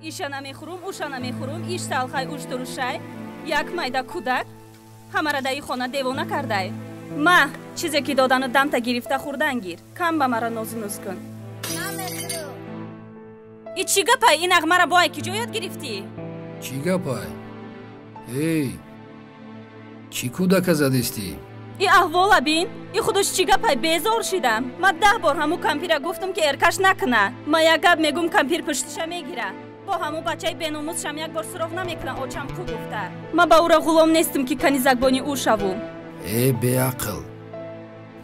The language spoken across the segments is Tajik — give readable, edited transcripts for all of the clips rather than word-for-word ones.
Иша намехӯрум, уша намехӯрум, иш талхай, уш турушай. Як майда кӯдак ҳамара дар ин хона девона кардай. Ма чизе ки додану дамта гирифта хӯрдан гир. Кам ба мара нозу нуз кун. И чӣ гапай? Ин нағмара бо ай ки ҷо ёд гирифтӣ? Чӣ гапай? Эй, чӣ кӯдака задистӣ? И аҳвола бин, и худуш чӣ гапай, безор шидам. Ма 10 бор ҳаму кампира гуфтам, ки эркаш накуна. Ма як гап мегум, кампир пуштиша мегира. Бо ҳаму бачаи беномусшам як бор суроғ намекуна, очам ку гуфта. Ма ба ӯро ғулом нестам, ки канизакбони ӯ шавум. Э, беақл,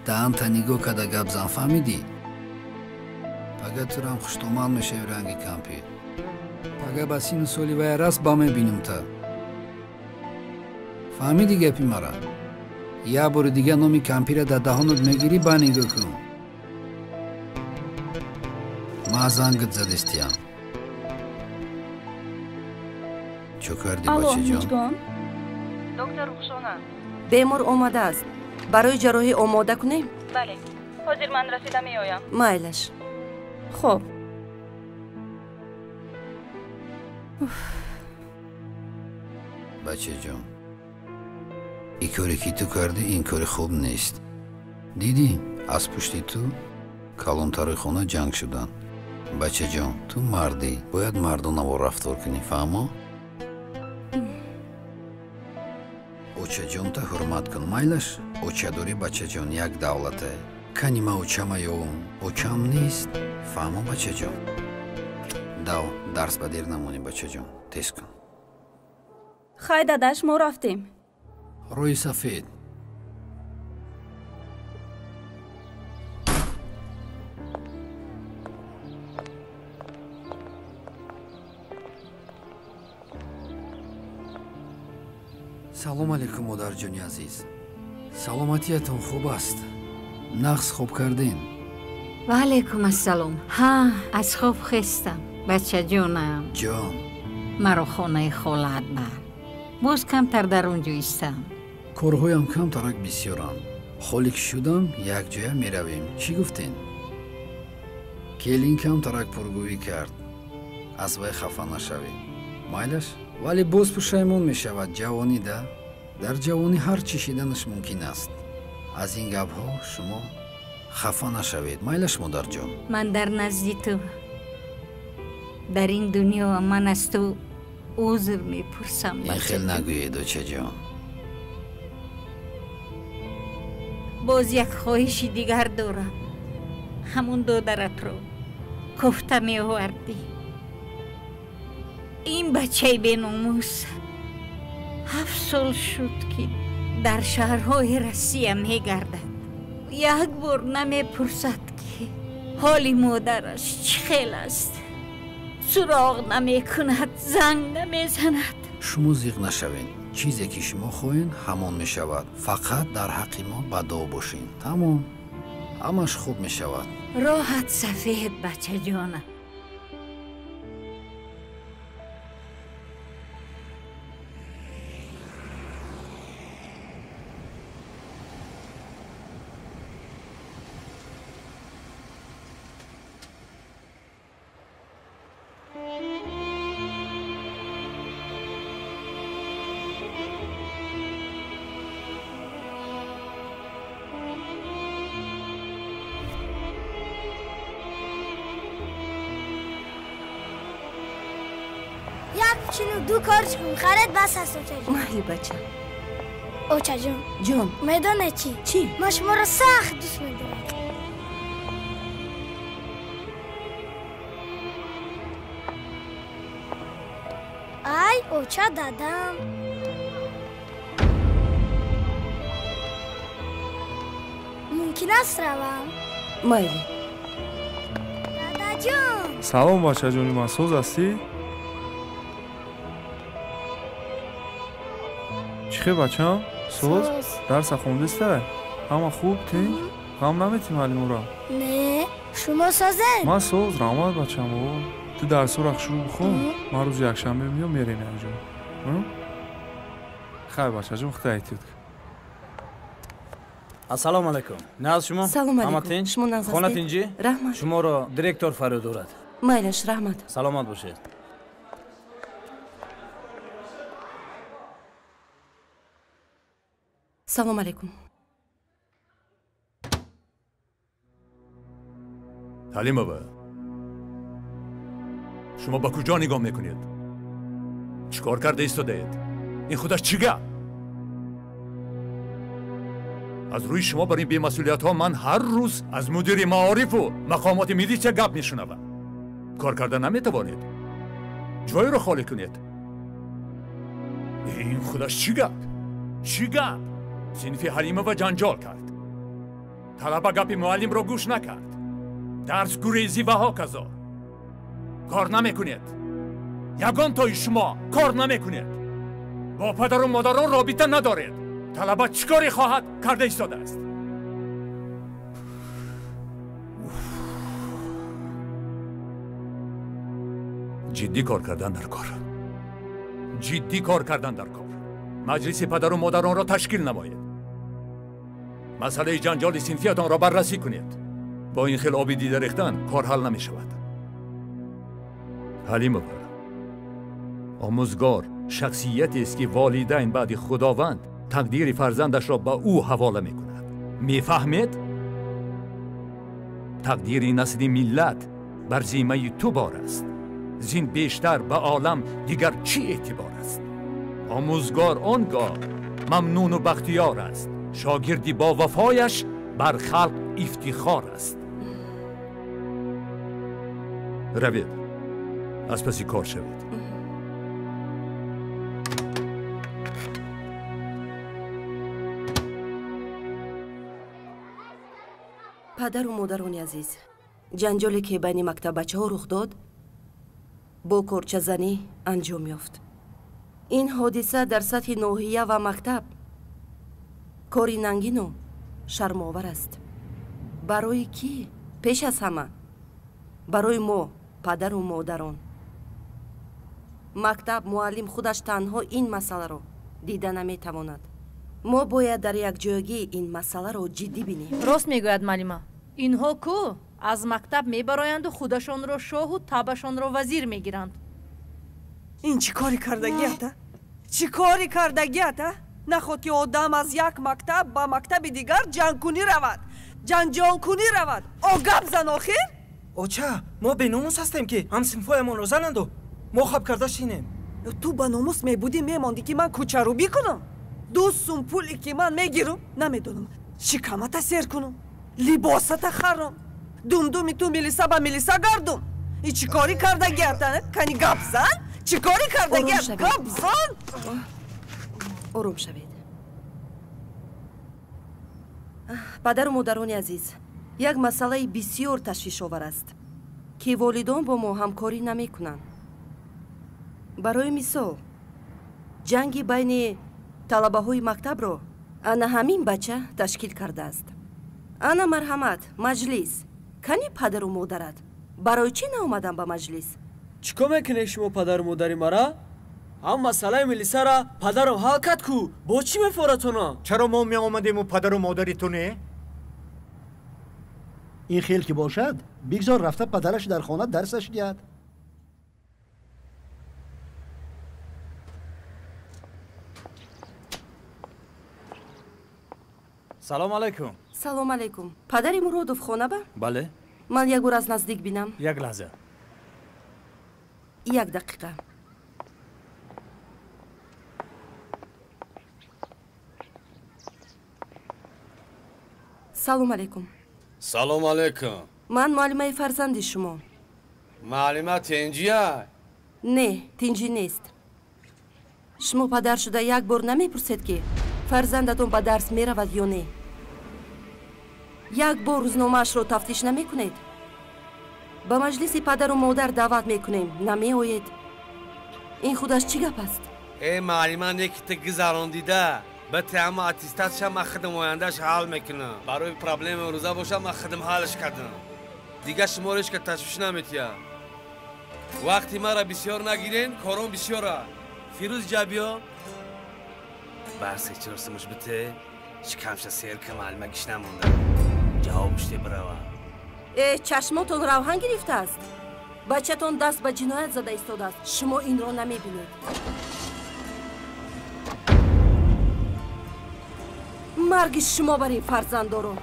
даҳанта нигоҳ карда гап зан, фаҳмидӣ? Пага турам хуштоман мешави ранги кампир. Пага ба сину соли вая раст ба мебинум та. Фаҳмидӣ гапи мара? Як бори дига номи кампира дар даҳонат мегирӣ, ба нигоҳ кун. Ма зангат задистиям. Чо кардӣ, бачаҷон? Доктор Рухшона. Бемор омадааст. Барои ҷарроҳӣ омода кунем? Бале, ҳозир ман расида меоям. Майлаш. Хоб. Бачаҷон, ин коре ки ту кардӣ, ин кори хуб нест. Дидӣ, аз пушти ту калонтарои хона ҷанг шуданд. Бачаҷон, ту мардӣ, бояд мардонавор рафтор кунӣ, фаҳмо? Очаҷонта ҳурмат кун, майлаш? Очадорӣ, бачаҷон, як давлате. Кани ма очама ёвум, очам нест. Фаҳмо, бачаҷон? Дав, дарс ба дер намонӣ, бачаҷон, тез кун. Хай, дадаш, мо рафтем. Рӯи сафед. Салом алейкум, модарҷони азиз. Саломатиятон хуб аст? Нағз хоб кардин? Ва алейкум ассалом. Ҳа, аз хоб хестам, бачаҷонам. Ҷон. Маро хонаи холаат бар. Боз камтар дар он ҷо истам. Корҳоям камтарак бисёранд. Холӣ ки шудам, якҷоя меравем. Чӣ гуфтен? Келин камтарак пургӯӣ кард. Аз вай хафа нашавед. Майлаш? Вале боз пушаймон мешавад ҷавонӣ да? Дар ҷавонӣ ҳар чӣ шиданаш мумкин аст. Аз ин гапҳо шумо хафа нашавед. Майлаш, модарҷон? Ман дар назди ту, дар ин дунё ман аз ту узр мепурсам. Ин хел нагӯед, очаҷон. Боз як хоҳиши дигар дорам. Ҳамун додаратро кофта меовардӣ. Ин бачаи беномус 7 сол шуд, ки дар шаҳрҳои Россия мегардад. Як бор намепурсад, ки ҳоли модараш чӣ хел аст. Суроғ намекунад, занг намезанад. Шумо зиқ нашавед. Чизе ки шумо хоҳед, ҳамон мешавад. Фақат дар ҳаққи мо ба дуо бошед. Тамом, ҳамаш хуб мешавад. Роҳат сафед, бачаҷона. Ду корчкун харед, бас аст, очаҷон. Майли, бача. Очаҷон. Ҷон. Медонед чӣ? Чӣ? Ман шуморо сахт дӯст медорам. Ай, оча, дадам. Мумкин аст равам? Майли. Дадаҷон. Салом, бачаҷони ман, соз ҳастӣ? Чӣ хел, бачам? Соз? Дарса хондиста? Ҳама хуб, тинҷ? Ғам наметӣ муаллимура? Не, шумо созед? Ман соз, раҳмат, бачам. Ту дарсҳоро шурӯъ бихон, ман рӯзи якшанбе меём, мерем якҷо. Хайр, бачаҷон, худо эҳтиёт кун. Ассалому алайкум. Нағз шумо? Салом алайкум. Шумо нағз ҳастед? Хона тинҷӣ? Раҳмат. Шуморо директор фарёд дорад. Майлаш, раҳмат. Саломат бошед. Салом алейкум. Ҳалимова, шумо ба куҷо нигоҳ мекунед? Чӣ кор карда истодаед? Ин худаш чӣ гап? Аз рӯи шумо бар ин бемасъулиятҳо ман ҳар рӯз аз мудири маорифу мақомоти милитсия гап мешунавам. Кор карда наметавонед. Ҷойро холӣ кунед. Ин худаш чӣ гап? Чӣ гап? Синфи Ҳалимова ҷанҷол кард. Талаба гапи муаллимро гӯш накард. Дарс гурезӣ ва ҳоказо. Кор намекунед. Ягон тои шумо кор намекунед. Бо падару модарон робита надоред. Талаба чӣ коре хоҳад карда истодааст? Ҷиддӣ кор кардан дар кор. Ҷиддӣ кор кардан дар кор. Маҷлиси падару модаронро ташкил намоед. Масъалаи ҷанҷоли синфиятонро баррасӣ кунед. Бо ин хел оби дида рехтан кор ҳал намешавад. Ҳалимова, омӯзгор шахсиятест ки волидайн баъди Худованд тақдири фарзандашро ба ӯ ҳавола мекунад. Мефаҳмед? Тақдири насли миллат бар зиммаи ту бор аст. Зин бештар ба олам дигар чӣ эътибор аст? Омӯзгор он гоҳ мамнуну бахтиёр аст. Шогирди бовафояш бар халқ ифтихор аст. Равед, аз паси кор шавед. Падару модарони азиз, ҷанҷоле ки байни мактаббачаҳо рух дод, бо корчазанӣ анҷом ёфт. Ин ҳодиса дар сатҳи ноҳия ва мактаб кори нангину шармовар аст. Барои кӣ? Пеш аз ҳама барои мо, падару модарон. Мактаб, муаллим худаш танҳо ин масъаларо дида наметавонад. Мо бояд дар якҷоягӣ ин масъаларо ҷиддӣ бинем. Рост мегӯяд муаллима. Инҳо кӯ аз мактаб мебароянду худашонро шоҳу табашонро вазир мегиранд. Ин чӣ кори кардагият, а? Чӣ кори кардагият, а? Наход ки одам аз як мактаб ба мактаби дигар ҷангкунӣ равад, ҷанҷолкунӣ равад. О, гап зан охир? Оча, мо беномус ҳастем ки ҳамсинфоямонро зананду мо хаб карда шинем. Ту ба номус мебудӣ, мемондӣ ки ман кӯчарӯбӣ кунам. 2 сум пуле ки ман мегирам, намедонам шикамата сер кунам, либосата харам, думдуми ту милиса ба милиса гардум. И чӣ кори кардагият? Кани гап зан? Чӣ кори кардагият? Гап зан? Ором шавед. Падару модарони азиз, як масъалаи бисёр ташвишовар аст, ки волидон бо мо ҳамкорӣ намекунанд. Барои мисол, ҷанги байни талабаҳои мактабро ана ҳамин бача ташкил кардааст. Ана марҳамат, маҷлис. Кани падару модарат? Барои чӣ наомадам ба маҷлис? Чӣ кор мекунед шумо падару модари мара? Ҳам масъалаи милисара падарам ҳал кард ку, бо чӣ мефоратона? Чаро мо меомадему падару модари ту не? Ин хел ки бошад, бигзор рафта падараш дар хона дарсаш диҳад. Салом алайкум. Салом алайкум. Падари Муродов хона ба? Бале. Ман як бор аз наздик бинам. Як лаҳза. Як дақиқа. Салом алайкум. Салом алайкум. Ман муаллимаи фарзанди шумо. Муаллима тинҷия? Не, тинҷӣ нест. Шумо падар шуда як бор намепурсед ки фарзандатон ба дарс меравад ё не? Як бор рӯзномаашро тафтиш намекунед? Ба маҷлиси падару модар даъват мекунем, намеоед. Ин худаш чӣ гап аст? Э, муаллима, не ки ту гузарондида. Бите ҳама аттестатша ман худам ояндааш ҳал мекунам. Барои проблема рӯза боша ман худам ҳалш кардам. Дигар шуморо ҳеч ка ташвиш наметиҳам. Вақти маро бисёр нагирен, кором бисёра. Фирӯз ҷа биё. Бар се-чор сумуш бите, шикамша сер ка муаллима гиш намонда. Ҷавобш те бирава. Э, чашмотон равҳан гирифтааст. Бачатон даст ба ҷиноят зада истодааст. Шумо инро намебинед. Марги шумо бар ин фарзанддорон.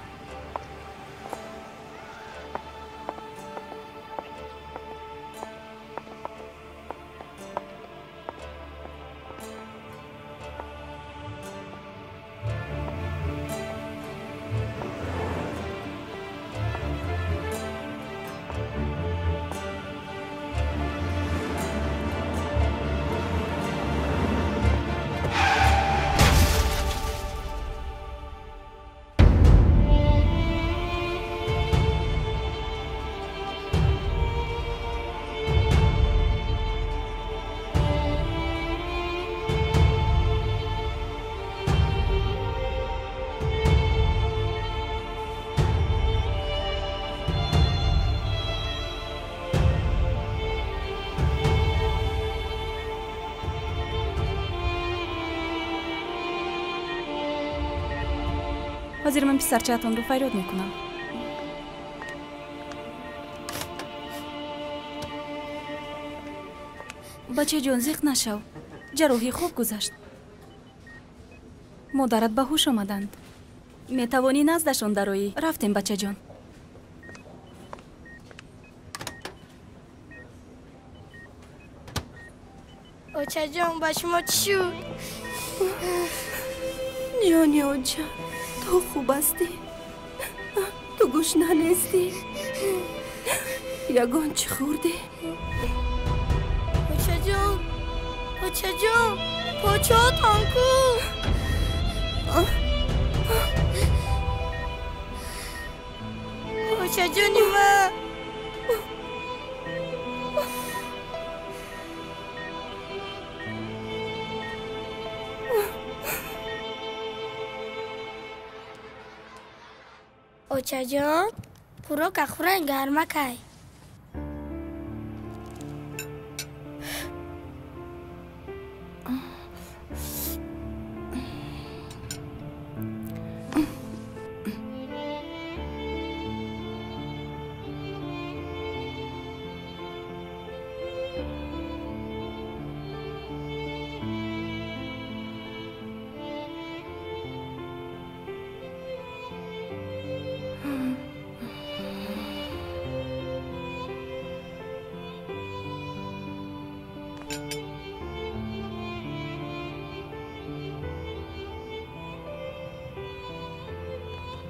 Ҳозир ман писарчаатонро фарёд мекунам. Бачаҷон, зиқ нашав. Ҷарроҳӣ хуб гузашт. Модарат ба ҳуш омаданд. Метавонӣ наздашон дароӣ. Рафтем, бачаҷон. Очаҷон, ба шумо чӣ шуд? Ҷони оча, ту хуб ҳастӣ? Ту гушна нестӣ? Ягон чӣ хӯрдӣ? Очаҷон, очаҷон, почоатон ку? Очаҷони ман. Очаҷон, хӯрока хӯрен гармакай.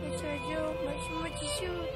Очаҷон, ба шумо чӣ шуд?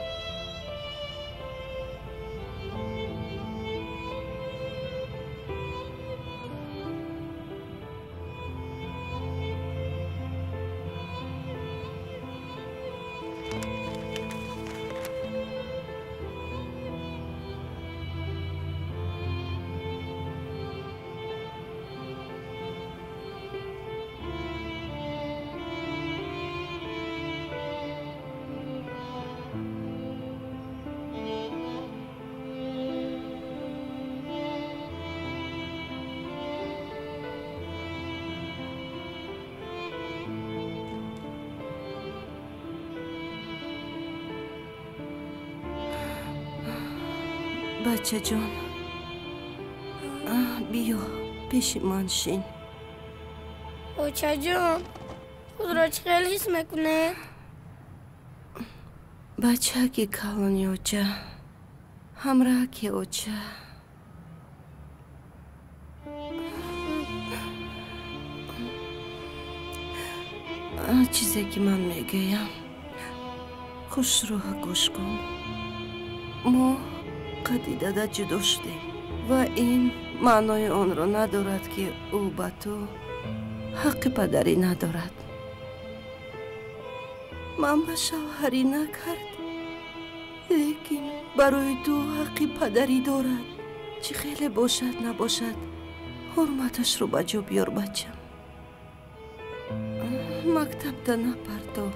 Бачаҷон, биё пеши ман шин. Очаҷон, худро чӣ хел ҳис мекунед? Бачаки калони оча, ҳамраҳки оча. Чизе ки ман мегӯям, хушрӯҳ гӯш кун. Мо қадди дада ҷудо шудем ва ин маънои онро надорад, ки ӯ ба ту ҳаққи падарӣ надорад. Ман ба шавҳарӣ накард, лекин барои ту ҳаққи падарӣ дорад. Чӣ хеле бошад набошад, ҳурматашро ба ҷо биёр, бачам. Мактабда напардо.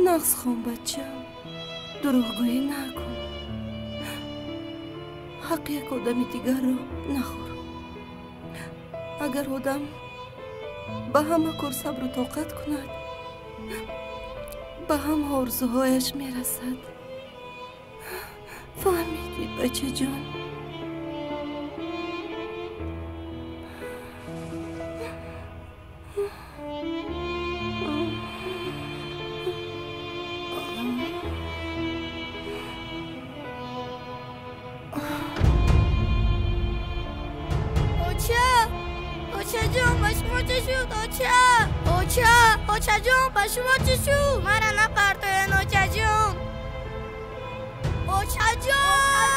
Нағз хон, бачам. Дурӯғгӯӣ накун. Ҳаққи як одами дигарро нахӯр. Агар одам ба ҳама кор сабру тоқат кунад, ба ҳама орзуҳояш мерасад. Фаҳмидӣ, бачаҷон? Очаҷон, ба шумо чӣ шуд? Оча! Оча! Очаҷон, ба шумо чӣ шуд? Мара напартоен, очаҷон! Очаҷон!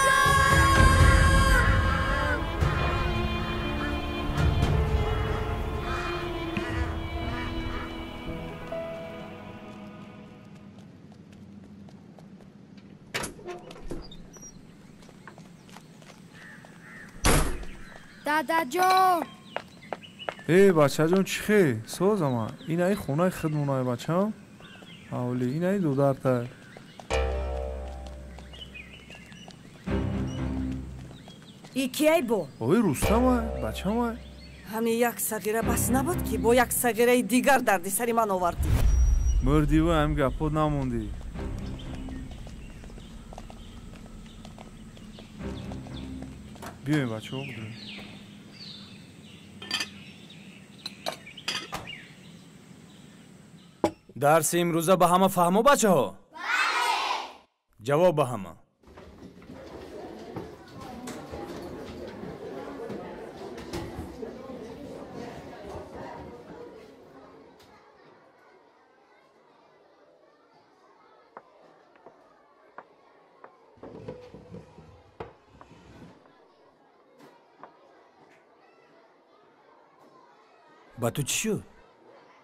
Дадаҷон! Э, бачаҷон, чӣ хел? Созама. Инаи хонаи худмонае, бачам. Ҳавли, инаи дудартай. И кияй бо? Ой, Рустамай, бачамай. Ҳамин як сағира бас набуд, ки бо як сағираи дигар дарди сари ман овардӣ. Мурдиву ҳамин гапҳо намондӣ. Биёем, бачаҳо, бидурем. Дарси имрӯза ба ҳама фаҳмо, бачаҳо? Ҷавоб ба ҳама. Ба ту чӣ шуд?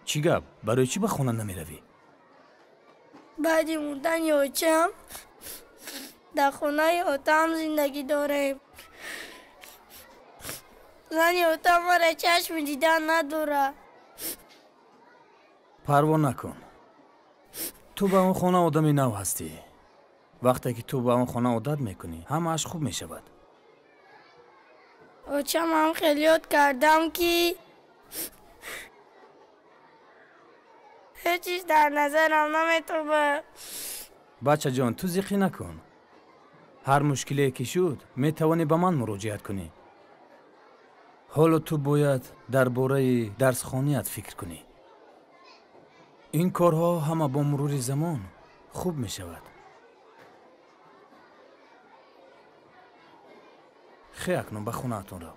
Чӣ гап? Барои чӣ ба хона намеравӣ? Баъди мурдани очам дар хонаи отаам зиндагӣ дорем. Зани отам мара чашми дидан надорад. Парво накун. Ту ба он хона одами нав ҳастӣ. Вақте ки ту ба он хона одат мекунӣ, ҳамааш хуб мешавад. Очамам хеле ёд кардам, ки ҳеҷ чиз дар назарам наметобад. Бачаҷон, ту зиқӣ накун. Ҳар мушкиле ки шуд, метавонӣ ба ман муроҷиат кунӣ. Ҳоло ту бояд дар бораи дарсхоният фикр кунӣ. Ин корҳо ҳама бо мурури замон хуб мешавад. Хе, акнун ба хонаатон рав.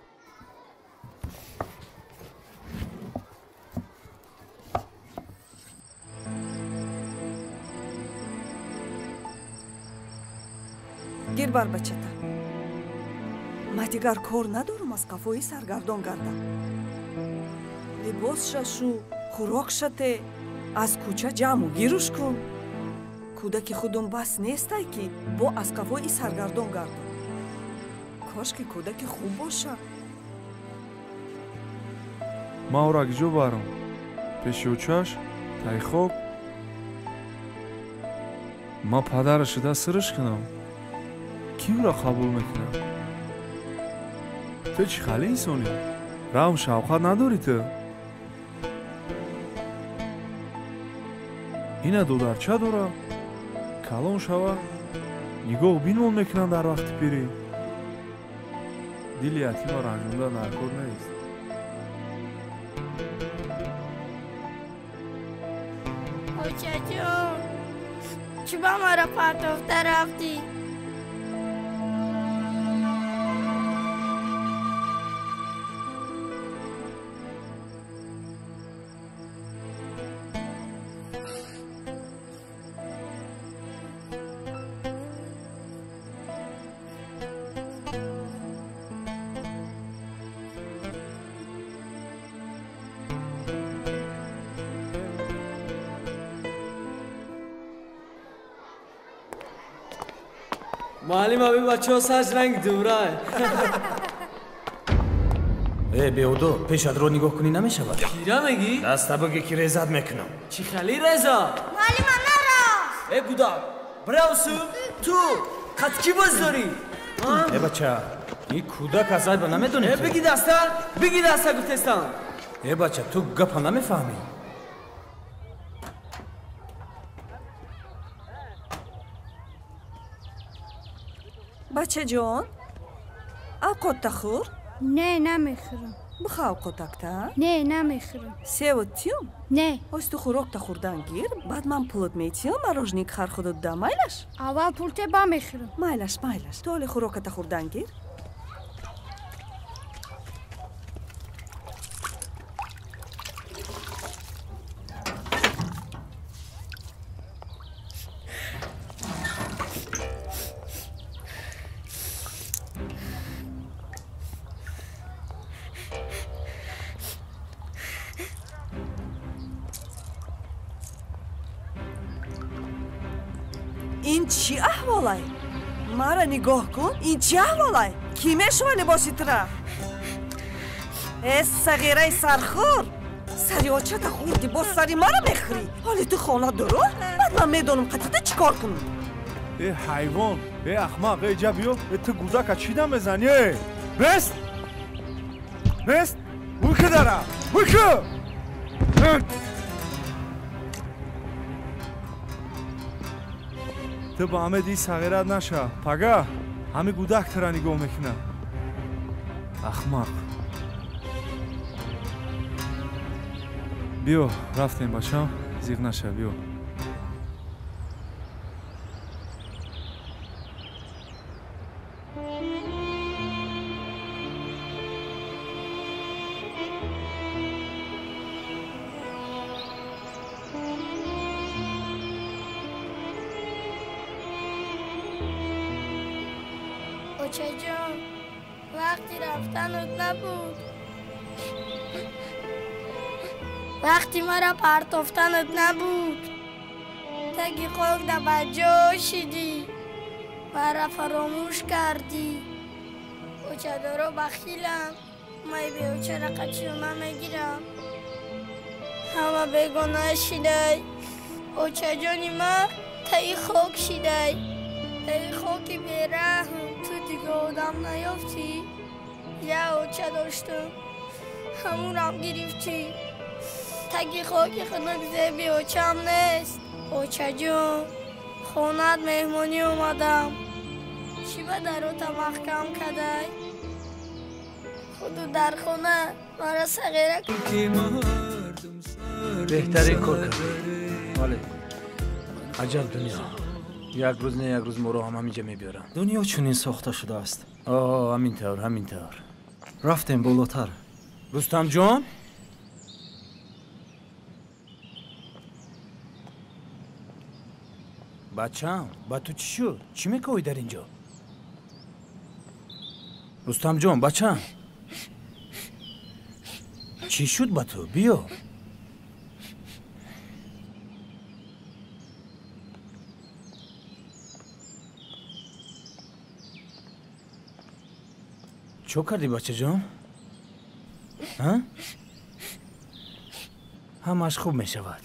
Гир бар бачата. Ман дигар кор надорам аз қафои саргардон гардам. Либосша шу, хӯрокша те, аз кӯча ҷамъу гируш кун. Кӯдаки худум бас нестай, ки бо аз қафои саргардон гардам. Кош ки кӯдаки хуб боша. Ман ӯро киҷо барам? Пеши очаш? Таи хок? Ман падараш шуда сирш кунам? Кӣ ӯро қабул мекунад? Ту чӣ хали инсонӣ? Раҳм шавқат надорӣ ту? Ина додарча дора, калон шава, нигоҳ бинмон мекунанд дар вақти пирӣ. Дили ятима ранҷонда наркор нест. Очаҷон, чӣ ба маро партофта рафтӣ? Муаллим, аби бачаҳо сач ранг думра. Э, беҳудо, пешатро нигоҳ кунӣ намешавад. Кира мегӣ? Даста бигӣ, ки резат мекунам. Чӣ хали реза? Муаллима, наро! Э, гудак, бравсу, ту қад кӣ боз дорӣ? Э, бача, ин кӯдак аз айба намедонӣ. Э, биги даста, биги даста гуфтестам. Э, бача, ту гапа намефаҳмӣ. Бачаҷон, авқотта хӯр? Не, намехӯрам. Биха авқотакта? Не, намехӯрам. Севот тиём? Не. Ҳоз ту хӯрокта хӯрдан гир, баъд ман пулот метиём, мороженик хар худот да, майлаш? Аввал пулте ба мехӯрам. Майлаш, майлаш. Ту ҳоле хӯроката хӯрдан гир. Ин чӣ аҳволай? Мара нигоҳ кун, ин чӣ аҳволай? Кӣ мешува либоси тура? Э, сағираи сархӯр! Сари очата хӯрдӣ, боз сари мара мехӯрӣ. Ҳоли ту хона дурӯ, баъд ман медонам қатита чӣ кор кунам. Э, ҳайвон, э, ахмақ, э, ҷа биё, э, ту гудака чӣ дам мезанӣ, э? Бест? Бест? Уки дара! Уки! Ту ба ҳаме дии сағират наша. Пага, ҳами гудак тура нигоҳ мекунад. Ахмақ. Биё, рафтем, бачам, зиқ наша, биё. Очаҷон, вақти рафтанат набуд. Вақти мара партофтанат набуд. Таги хок да ба ҷо шидӣ. Мара фаромӯш кардӣ. Очадоро бахилам. Май беочара қачиёна мегирам. Ҳама бегона шидай. Очаҷони ма таи хок шидай. Таи хоки бераҳм. Ту дига одам наёфтӣ. Я оча доштам. Ҳамунам гирифтӣ. Таги хоки хунук зеби очам нест. Очаҷон, хонат меҳмонӣ омадам. Чӣ ба дарота маҳкам кадай? Худу дар хона мара сағира. Беҳтарин кор кардӣ. Бале. Аҷаб дунё. Як рӯз не як рӯз моро ҳам ҳаминҷа мебиёранд. Дунё чунин сохта шудааст. О, ҳамин тавр, ҳамин тавр. Рафтем болотар. Рустамҷон? Бачам, ба ту чӣ шуд? Чӣ мекоҳӣ дар ин ҷо? Рустамҷон, бачам. Чӣ шуд ба ту? Биё. Чо кардӣ, бачаҷон? Ҳамааш хуб мешавад.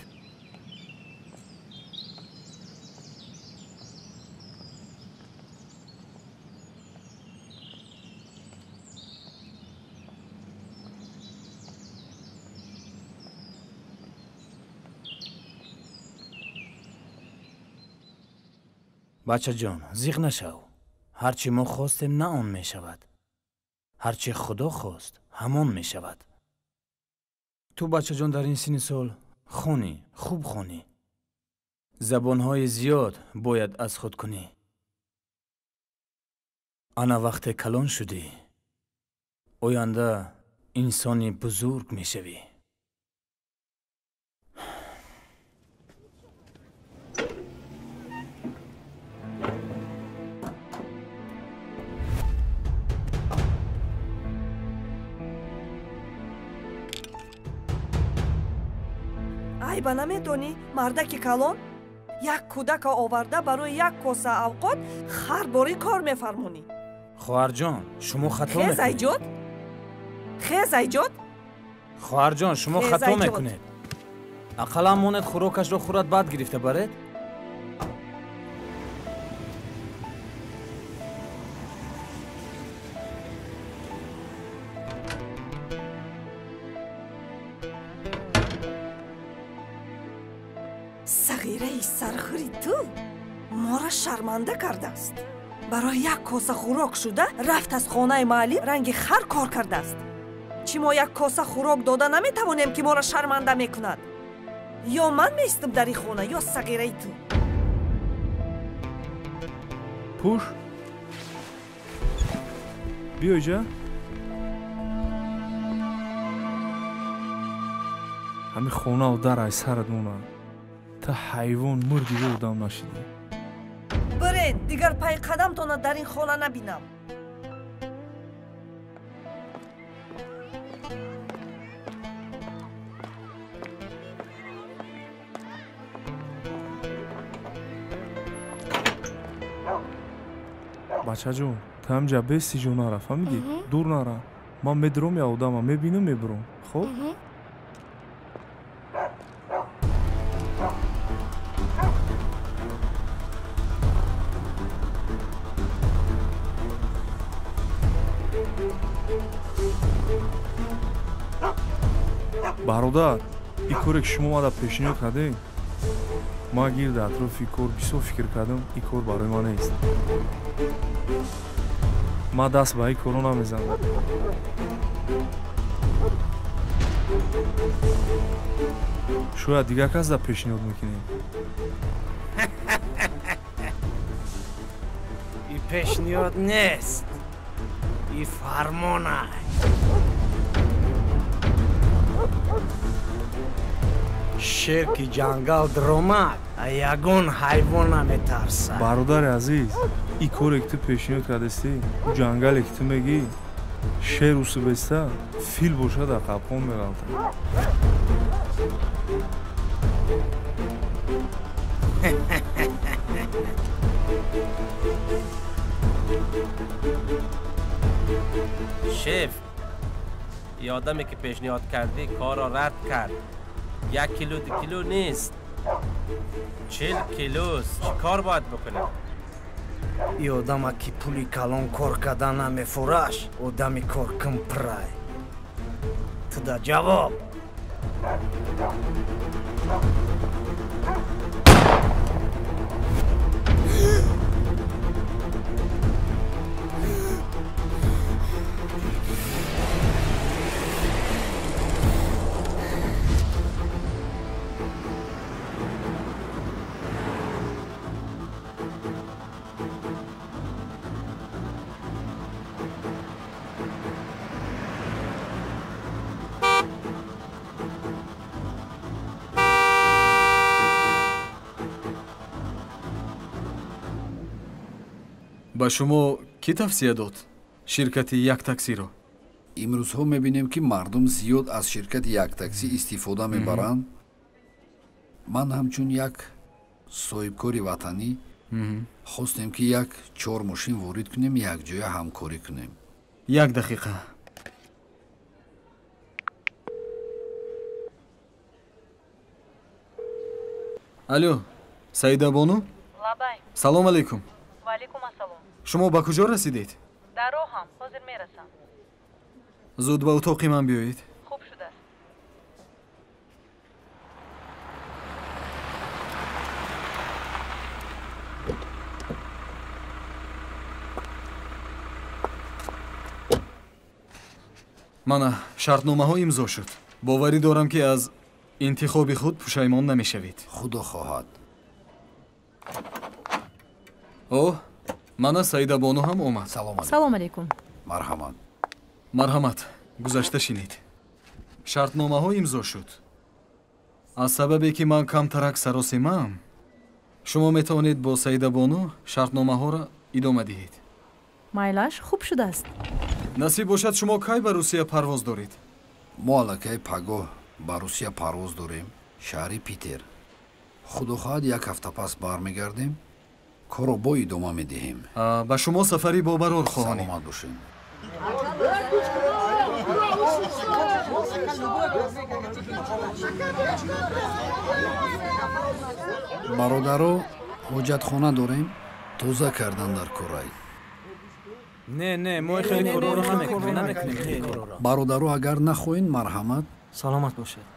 Бачаҷон, зиқ нашав. Ҳарчи мо хостем, на он мешавад. Ҳарчи Худо хост, ҳамон мешавад. Ту, бачаҷон, дар ин синни сол хонӣ, хуб хонӣ. Забонҳои зиёд бояд аз худ кунӣ. Ана вақте калон шудӣ, оянда инсони бузург мешавӣ. Айба намедонӣ, мардаки калон як кӯдака оварда барои як коса авқот хар бори кор мефармонӣ. Хоҳарҷон, шумо хато Хез, мекунед. айҷод, хез, айҷод. Хоҳарҷон, шумо Хез, хато айҷод. мекунед. Ақаллан монед хӯрокашро хӯрад, баъд гирифта баред. Сағираи сархӯри ту моро шарманда кардааст. Барои як коса хӯрок шуда рафт аз хонаи муаллим ранги хар кор кардааст. Чӣ мо як коса хӯрок дода наметавонем, ки моро шарманда мекунад? Ё ман меистам дар ин хона, ё сағираи ту. Пӯш. Биё иҷа. Ҳамин хонаву дар ай сарат монад. Ту ҳайвон мурдӣ, одам нашидӣ. Бирен, дигар пай қадамтона дар ин хона набинам. Бачаҷон, ту ҳамҷа бести ҷо нара, фаҳмидӣ? Дур нара. Ман медурам я одама, мебинам, мебурам. Хоб? Бародар, ин коре ки шумо мада пешниҳод кардем, ман гирди атрофи кор бисёр фикр кардам, ин кор барои ман нест. Ман даст ба ин корро намезанам. Шояд дигар кас да пешниҳод мекунем. Ин пешниҳод нест, ин фармон аст. Шер ки ҷангал даромад, ягон ҳайвон наметарсад. Бародари азиз, ин коре ки ту пешниҳод кардастӣ, ӯ ҷангале ки ту мегӣ, шер усу беста, фил бошад дар қапқон меғалтад. Шеф, ин одаме ки пешниҳод кардӣ корро рад кард. 1 кило 2 кило нест, 40 килост. Чӣ кор бояд бикунем? Ин одама ки пули калон кор карда намефураш, одами коркун пирай. Ту да ҷавоб. Ба шумо кӣ тавсия дод ширкати Яктаксиро? Имрӯзҳо мебинем, ки мардум зиёд аз ширкати Яктаксӣ истифода мебаранд. Ман ҳамчун як соҳибкори ватанӣ хостем, ки як 4 мошин ворид кунем, якҷоя ҳамкорӣ кунем. Як дақиқа. Алло, Саидабону? Лабай. Салом алейкум. Ва алейкум ассалом. Шумо ба куҷо расидед? Дар роҳам, ҳозир мерасам. Зуд ба утоқи ман биёед. Хуб шудааст. Мана, шартномаҳо имзо шуд. Боварӣ дорам, ки аз интихоби худ пушаймон намешавед. Худо хоҳад. О, мана Саидабону ҳам омад. Салом алейкум. Марҳамат. Марҳамат, гузашта шинед. Шартномаҳо имзо шуд. Аз сабабе ки ман камтарак саросемаам, шумо метавонед бо Саидабону шартномаҳоро идома диҳед. Майлаш, хуб шудааст. Насиб бошад, шумо кай ба Русия парвоз доред? Мо аллакай пагоҳ ба Русия парвоз дорем, шаҳри Питер. Худо хоҳад, як ҳафта пас бармегардем, корро бо идома медиҳем. Ба шумо сафари бобарор хоҳонем. Саломат бошед. Бародаро, ҳоҷатхона дорем, тоза кардан дар корай. Не, не, мо хеле корро намекунем. Бародаро, агар нахоҳед, марҳамат. Саломат бошед.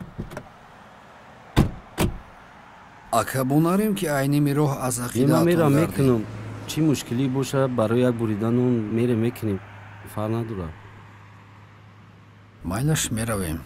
Ака, бонарем, ки айними роҳ аз ақидаатон мерам мекунам. Чӣ мушкилӣ бошад, барои як буридан он мерем мекунем, фарқ надорад. Майлаш, меравем.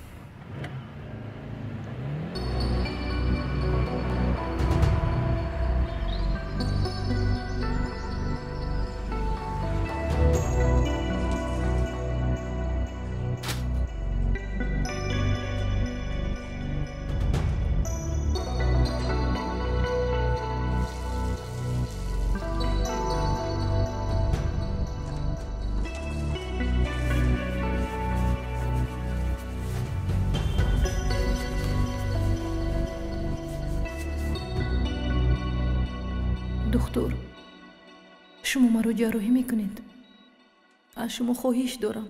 Духтур, Шумо маро ҷарроҳӣ мекунед. Аз шумо хоҳиш дорам.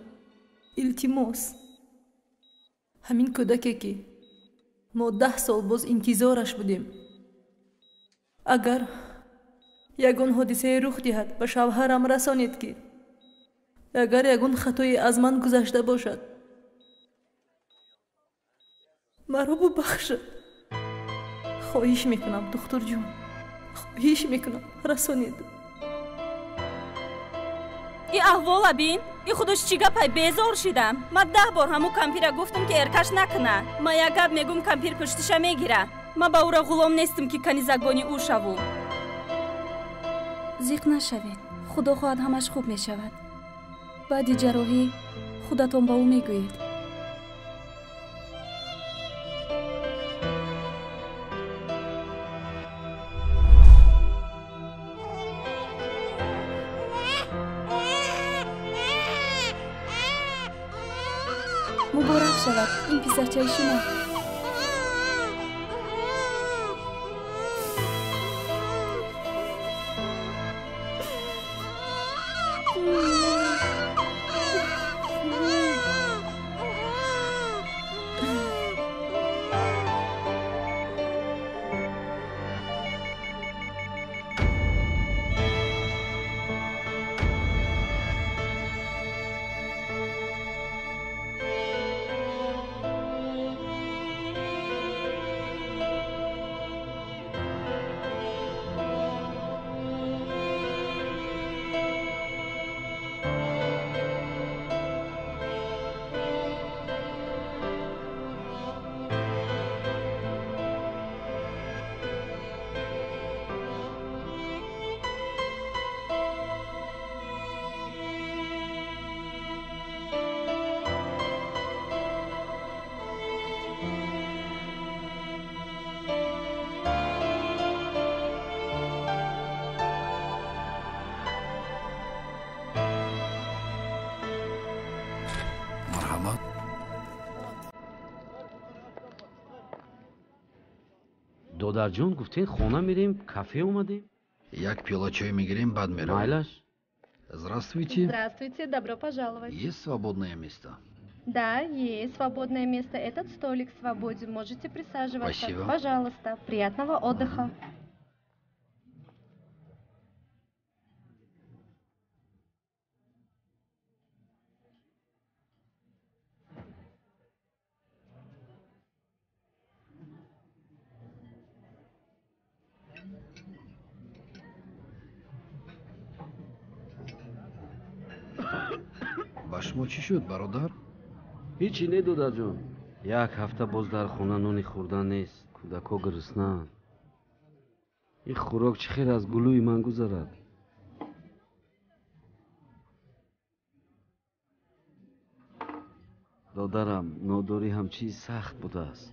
Илтимос. Ҳамин кӯдаке ки мо 10 сол боз интизораш будем. Агар ягон ҳодисае рух диҳад, ба шавҳарам расонед ки агар ягон хатое аз ман гузашта бошад, маро бубахшад. Хоҳиш мекунам, духтурҷон, хоҳиш мекунам, расонед. И аҳвола бин, и худаш чӣ гапай, безор шидам. Ман 10 бор ҳаму кампира гуфтам ки эркаш накуна. Ман як гап мегум, кампир пуштиша мегира. Ман ба ӯра ғулом нестам ки канизакбони ӯ шаву. Зиқ нашавед, худо хоҳад ҳамаш хуб мешавад. Баъди ҷарроҳӣ худатон ба ӯ мегӯед. Муборак шавад ин писарчаи шумо. Додарҷон, гуфтед хона мерем, кафе омадем. Як пиёла чой мегирем, баъд меравем. Майлаш. Здравствуйте. Здравствуйте, добро пожаловать. Есть свободное место? Да, есть свободное место. Этот столик свободен. Можете присаживаться. Спасибо. Пожалуйста. Приятного отдыха. Ба шумо чӣ шуд, бародар? Ҳичи не, додарҷон. Як ҳафта боз дар хона нони хӯрдан нест, кӯдакҳо гуруснаанд. Ин хӯрок чӣ хел аз гулӯи ман гузарад? Додарам, нодорӣ ҳам чизи сахт будааст.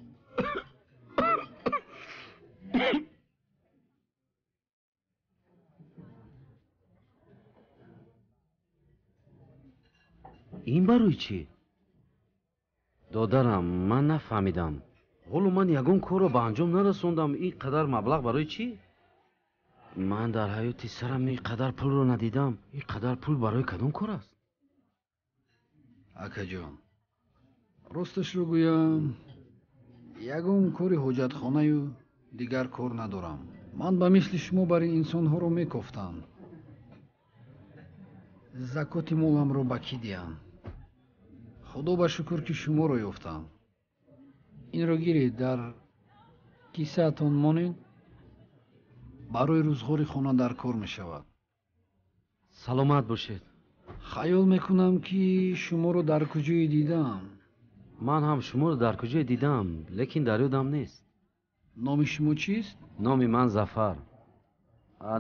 Ин барои чӣ? Додарам, ман нафаҳмидам. Ҳоло ман ягон корро ба анҷом нарасондам. Ин қадар маблағ барои чӣ? Ман дар ҳаёти сарам ин қадар пулро надидам. Ин қадар пул барои кадом кор аст? Акаҷон, росташро гӯям, ягон кори ҳоҷатхонаю дигар кор надорам. Ман ба мисли шумо бар ин инсонҳоро мекофтам. Закоти моламро ба кӣ диҳам? Худо ба шукр, ки шуморо ёфтам. Инро гиред, дар кисаатон монед, барои рӯзғори хона дар кор мешавад. Саломат бошед. Хаёл мекунам, ки шуморо дар куҷое дидам. Ман ҳам шуморо дар куҷое дидам, лекин дар ёдам нест. Номи шумо чист? Номи ман Зафар.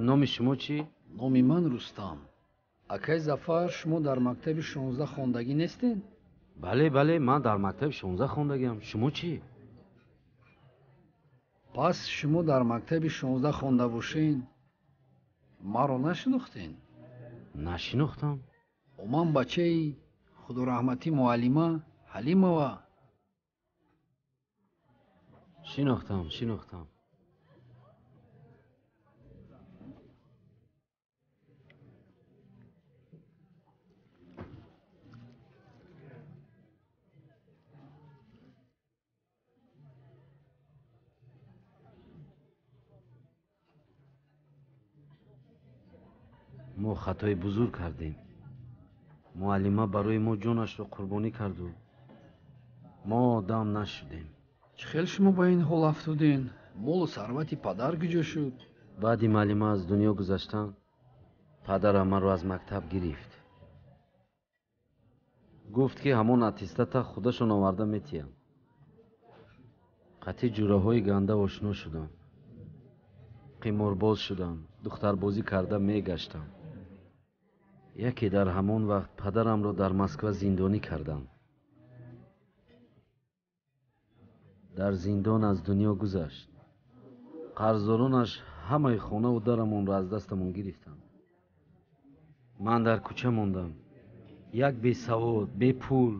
Номи шумо чӣ? Номи ман Рустам. Акай Зафар, шумо дар мактаби 16 хондагӣ нестед? Бале, бале, ман дар мактаби 16 хондагиам. Шумо чӣ? Пас шумо дар мактаби 16 хонда бошед, маро нашинохтед? Нашинохтам. Ман бачаи худораҳматӣ муаллима Ҳалимова. Шинохтам, шинохтам. Мо хатои бузург кардем. Муаллима барои мо ҷонашро қурбонӣ карду мо одам нашудем. Чӣ хел шумо ба ин ҳол афтоден? Молу сарвати падар куҷо шуд? Баъди муаллима аз дунё гузаштан, падарам маро аз мактаб гирифт. Гуфт, ки ҳамон аттестата худашон оварда метиҳам. Қатъи ҷураҳои ганда ошно шудам. Қиморбоз шудам, духтарбозӣ карда мегаштам. Яке дар ҳамон вақт падарамро дар Москва зиндонӣ кардам. Дар зиндон аз дунё гузашт. Қарздоронаш ҳамаи хонаву дарамонро аз дастамон гирифтанд. Ман дар кӯча мондам. Як бесавод, бепул.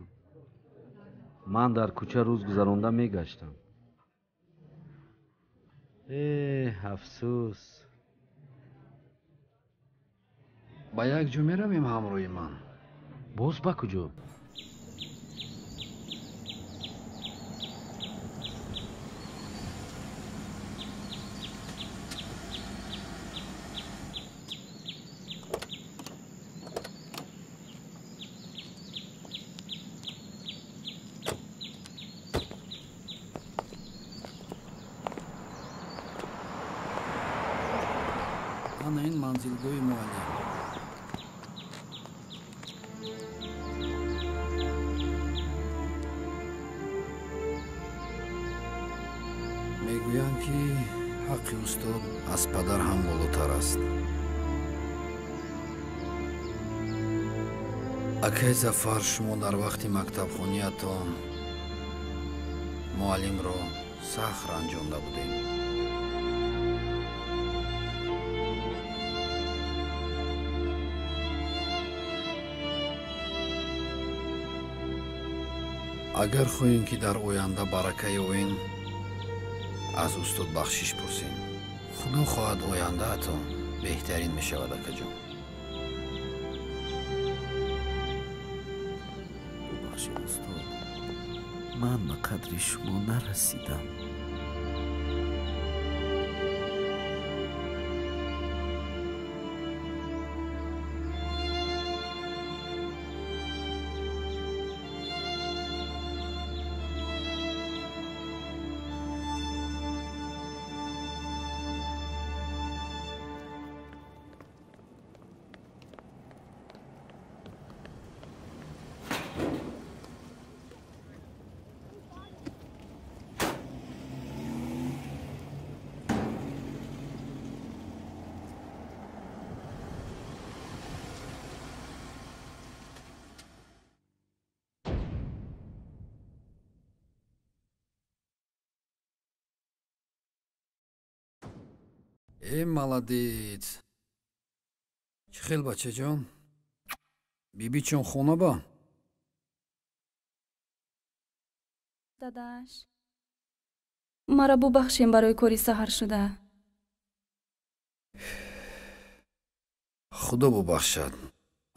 Ман дар кӯча рӯз гузаронда мегаштам. Э, афсӯс. Ба як ҷо меравем ҳамроҳи ман. Боз ба куҷо? Ана ин манзилгоҳи муаллим. Мегӯянд, ки ҳаққи устод аз падар ҳам болотар аст. Акай Зафар, шумо дар вақти мактабхониятон муаллимро сахт ранҷонда будем. Агар хоҳем, ки дар оянда барака ёбем, аз устод бахшиш пурсем. Худо хоҳад, ояндаатон беҳтарин мешавад, акаҷон. Бубахшед, устод, ман ба қадри шумо нарасидам. Э, молодец. Чӣ хел, бачаҷон? Бибичон хона ба? Дадаш, маро бубахшем барои кори саҳар шуда. Худо бубахшад.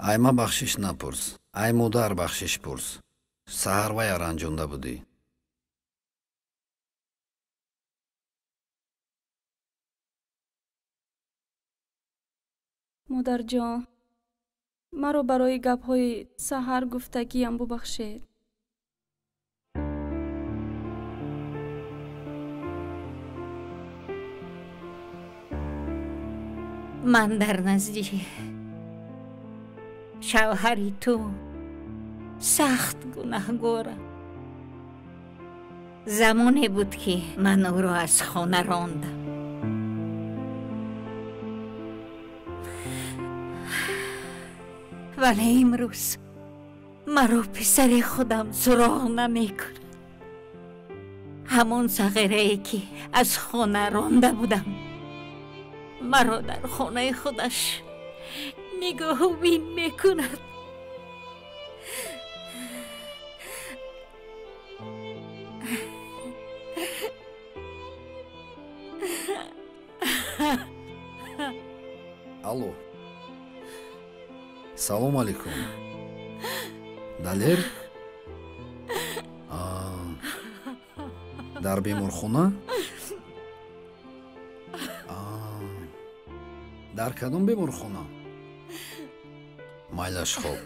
Ай ма бахшиш напурс, ай модар бахшиш пурс. Саҳар вая ранҷонда будӣ. Модарҷон, маро барои гапҳои саҳар гуфтагиям бубахшед. Ман дар назди шавҳари ту сахт гунаҳгорам. Замоне буд, ки ман ӯро аз хона рондам. Вале имрӯз маро писари худам суроғ намекунад. Ҳамон сағирае, ки аз хона ронда будам, маро дар хонаи худаш нигоҳубин мекунад. Алло. Салом алейкум. Далер? Дар беморхона? Дар кадом беморхона? Майлаш, хоб,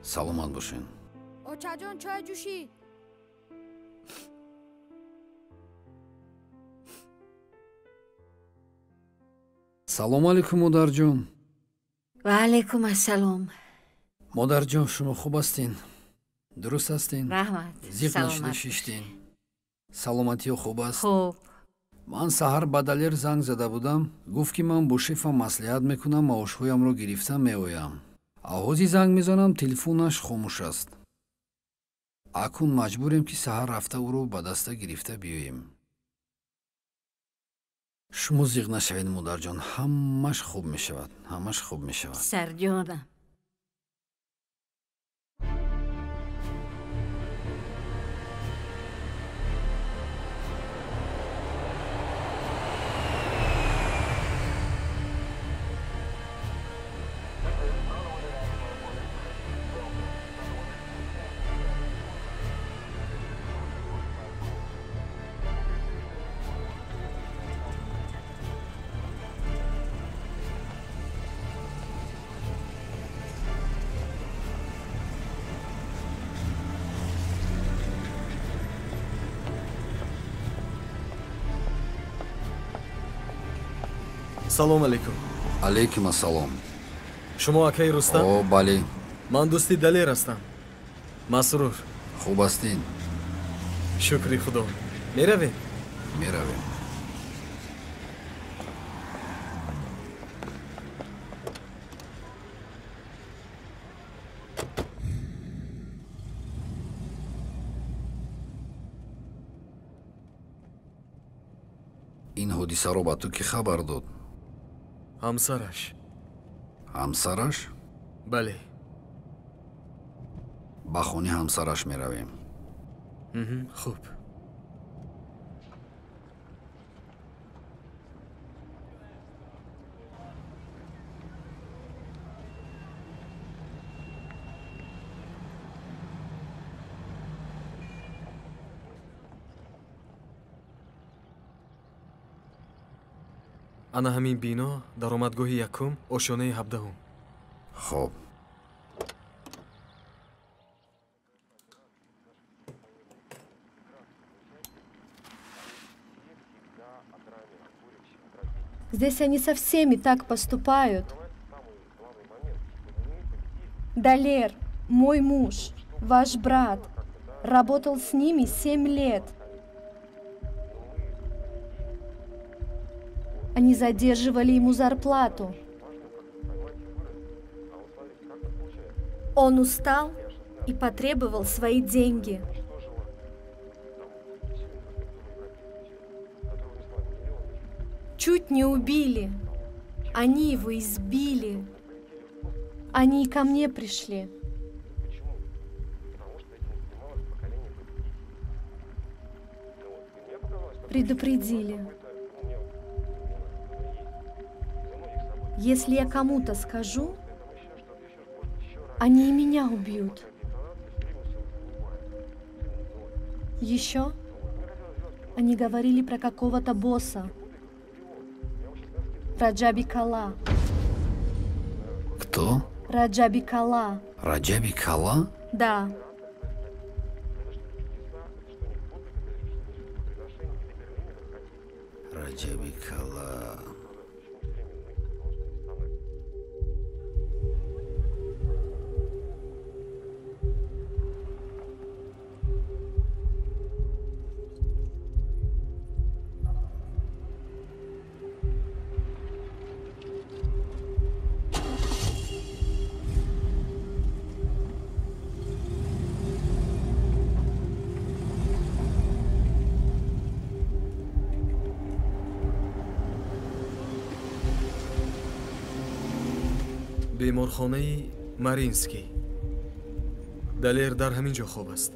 саломат бошен. Очаҷон, чой ҷӯшид. Салом алейкум, модарҷон. Ва алейкум ассалом. Модарҷон, шумо хуб ҳастин? Дуруст ҳастин? Раҳмат. Зиқ нашуда шиштин? Саломатиё хуб аст? Хуб. Ман саҳар ба Далер занг зада будам, гуфт, ки ман бо шефам маслиҳат мекунам, маошҳоямро гирифта меоям. Ҳозир занг мезанам, телефонаш хомӯш аст. Акнун маҷбурем, ки саҳар рафта ӯро ба даста гирифта биёем. Шумо зиқ нашавед, модарҷон, ҳамаш хуб мешавад, ҳамаш хуб мешавад. Сарҷонам. Салом алейкум. Алейкум ассалом. Шумо акаи Рустам? О, бале. Ман дӯсти Далер ҳастам. Масрур. Хуб ҳастин? Шукри Худо. Меравем? Меравем. Ин ҳодисаро ба ту кӣ хабар дод? Ҳамсараш. Ҳамсараш? Бале. Ба хони ҳамсараш меравем. Хуб. Ана ҳамин бино, даромадгоҳи якум, ошёнаи 17. Хоб. Здесь они со всеми так поступают. Далер, мой муж, ваш брат, работал с ними 7 лет. Они задерживали ему зарплату. Он устал и потребовал свои деньги. Чуть не убили. Они его избили. Они и ко мне пришли. Предупредили. Если я кому-то скажу, они и меня убьют. Еще они говорили про какого-то босса. Раджаби Кала. Кто? Раджаби Кала. Раджаби Кала? Да. Раджаби Кала. Беморхонаи Маринский. Далер дар ҳамин ҷо хоб аст.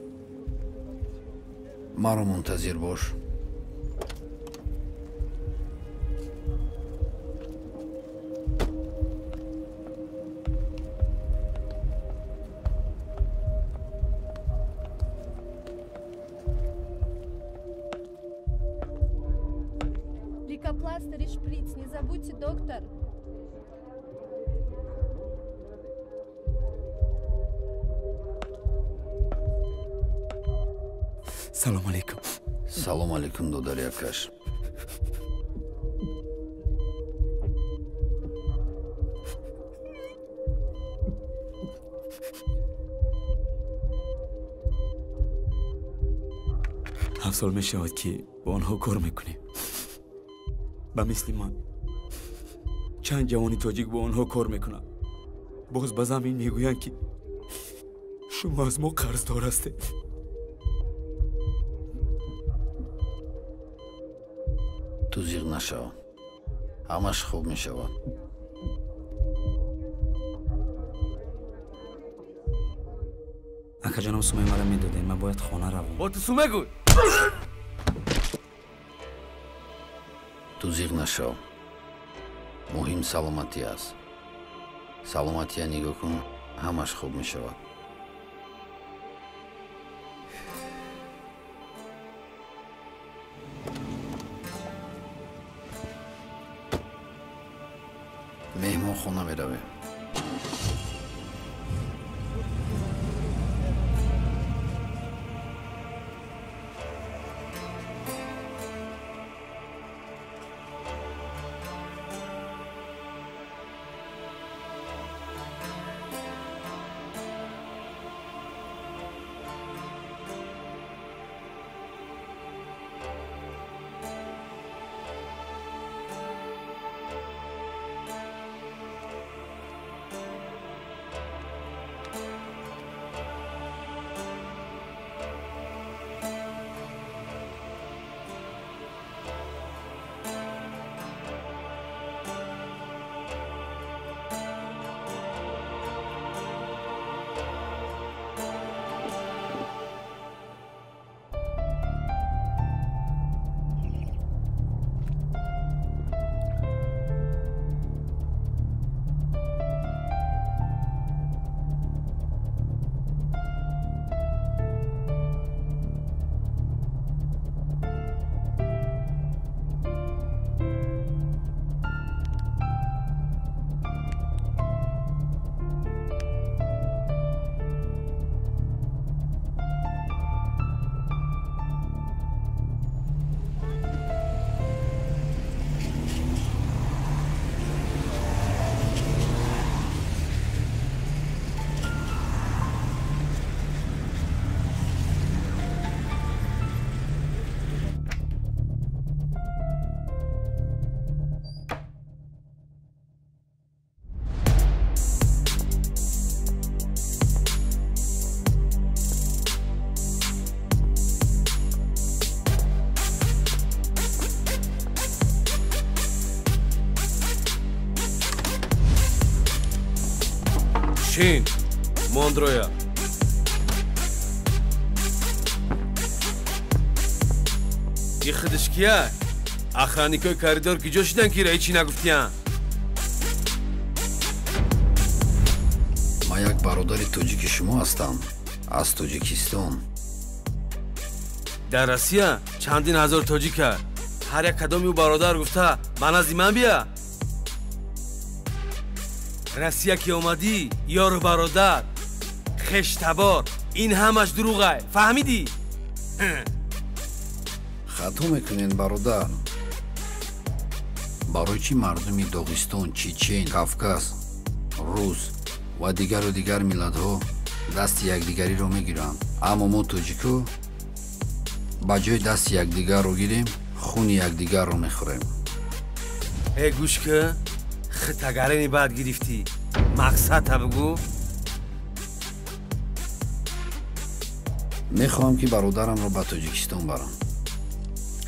Маро мунтазир бош. Лейкопластырь и шприц, не забудьте, доктор. Салом алейкум. Салом алейкум, додари акаш. Ҳафт сол мешавад, ки бо онҳо кор мекунем. Ба мисли ман чанд ҷавони тоҷик бо онҳо кор мекунанд. Боз ба замин мегӯянд, ки шумо аз мо қарздор ҳастед. Ту зиқ нашав, ҳамаш хуб мешавад. Акаҷонам, сумаи маро медодем, ман бояд хона равам. Бо ту суме гӯй. Ту зиқ нашав, муҳим саломатӣ аст. Саломатия нигоҳ кун, ҳамаш хуб мешавад. Меҳмонхона меравем. Шин, Мондроя. И худаш кия? Охранникои коридор ки ҷо шидан, ки ҳечи нагуфтиян? Ман як бародари тоҷики шумо ҳастам, аз Тоҷикистон. Дар Россия чандин ҳазор тоҷика. Ҳар як кадоми ӯ бародар гуфта ба назди ман бия. Россия ки омадӣ, ёру бародар, хештабор, ин ҳамаш дурӯғай, фаҳмидӣ? Хато мекунед, бародар. Барои чӣ мардуми Доғистон, Чечен, Кавказ, рус ва дигару дигар миллатҳо дасти якдигариро мегиранд, аммо мо тоҷико ба ҷои дасти якдигарро гирем, хуни якдигарро мехӯрем. Э, гӯш ки, хитагарени баъд гирифтӣ, мақсадта бигӯ. Мехоҳам, ки бародарамро ба Тоҷикистон барам.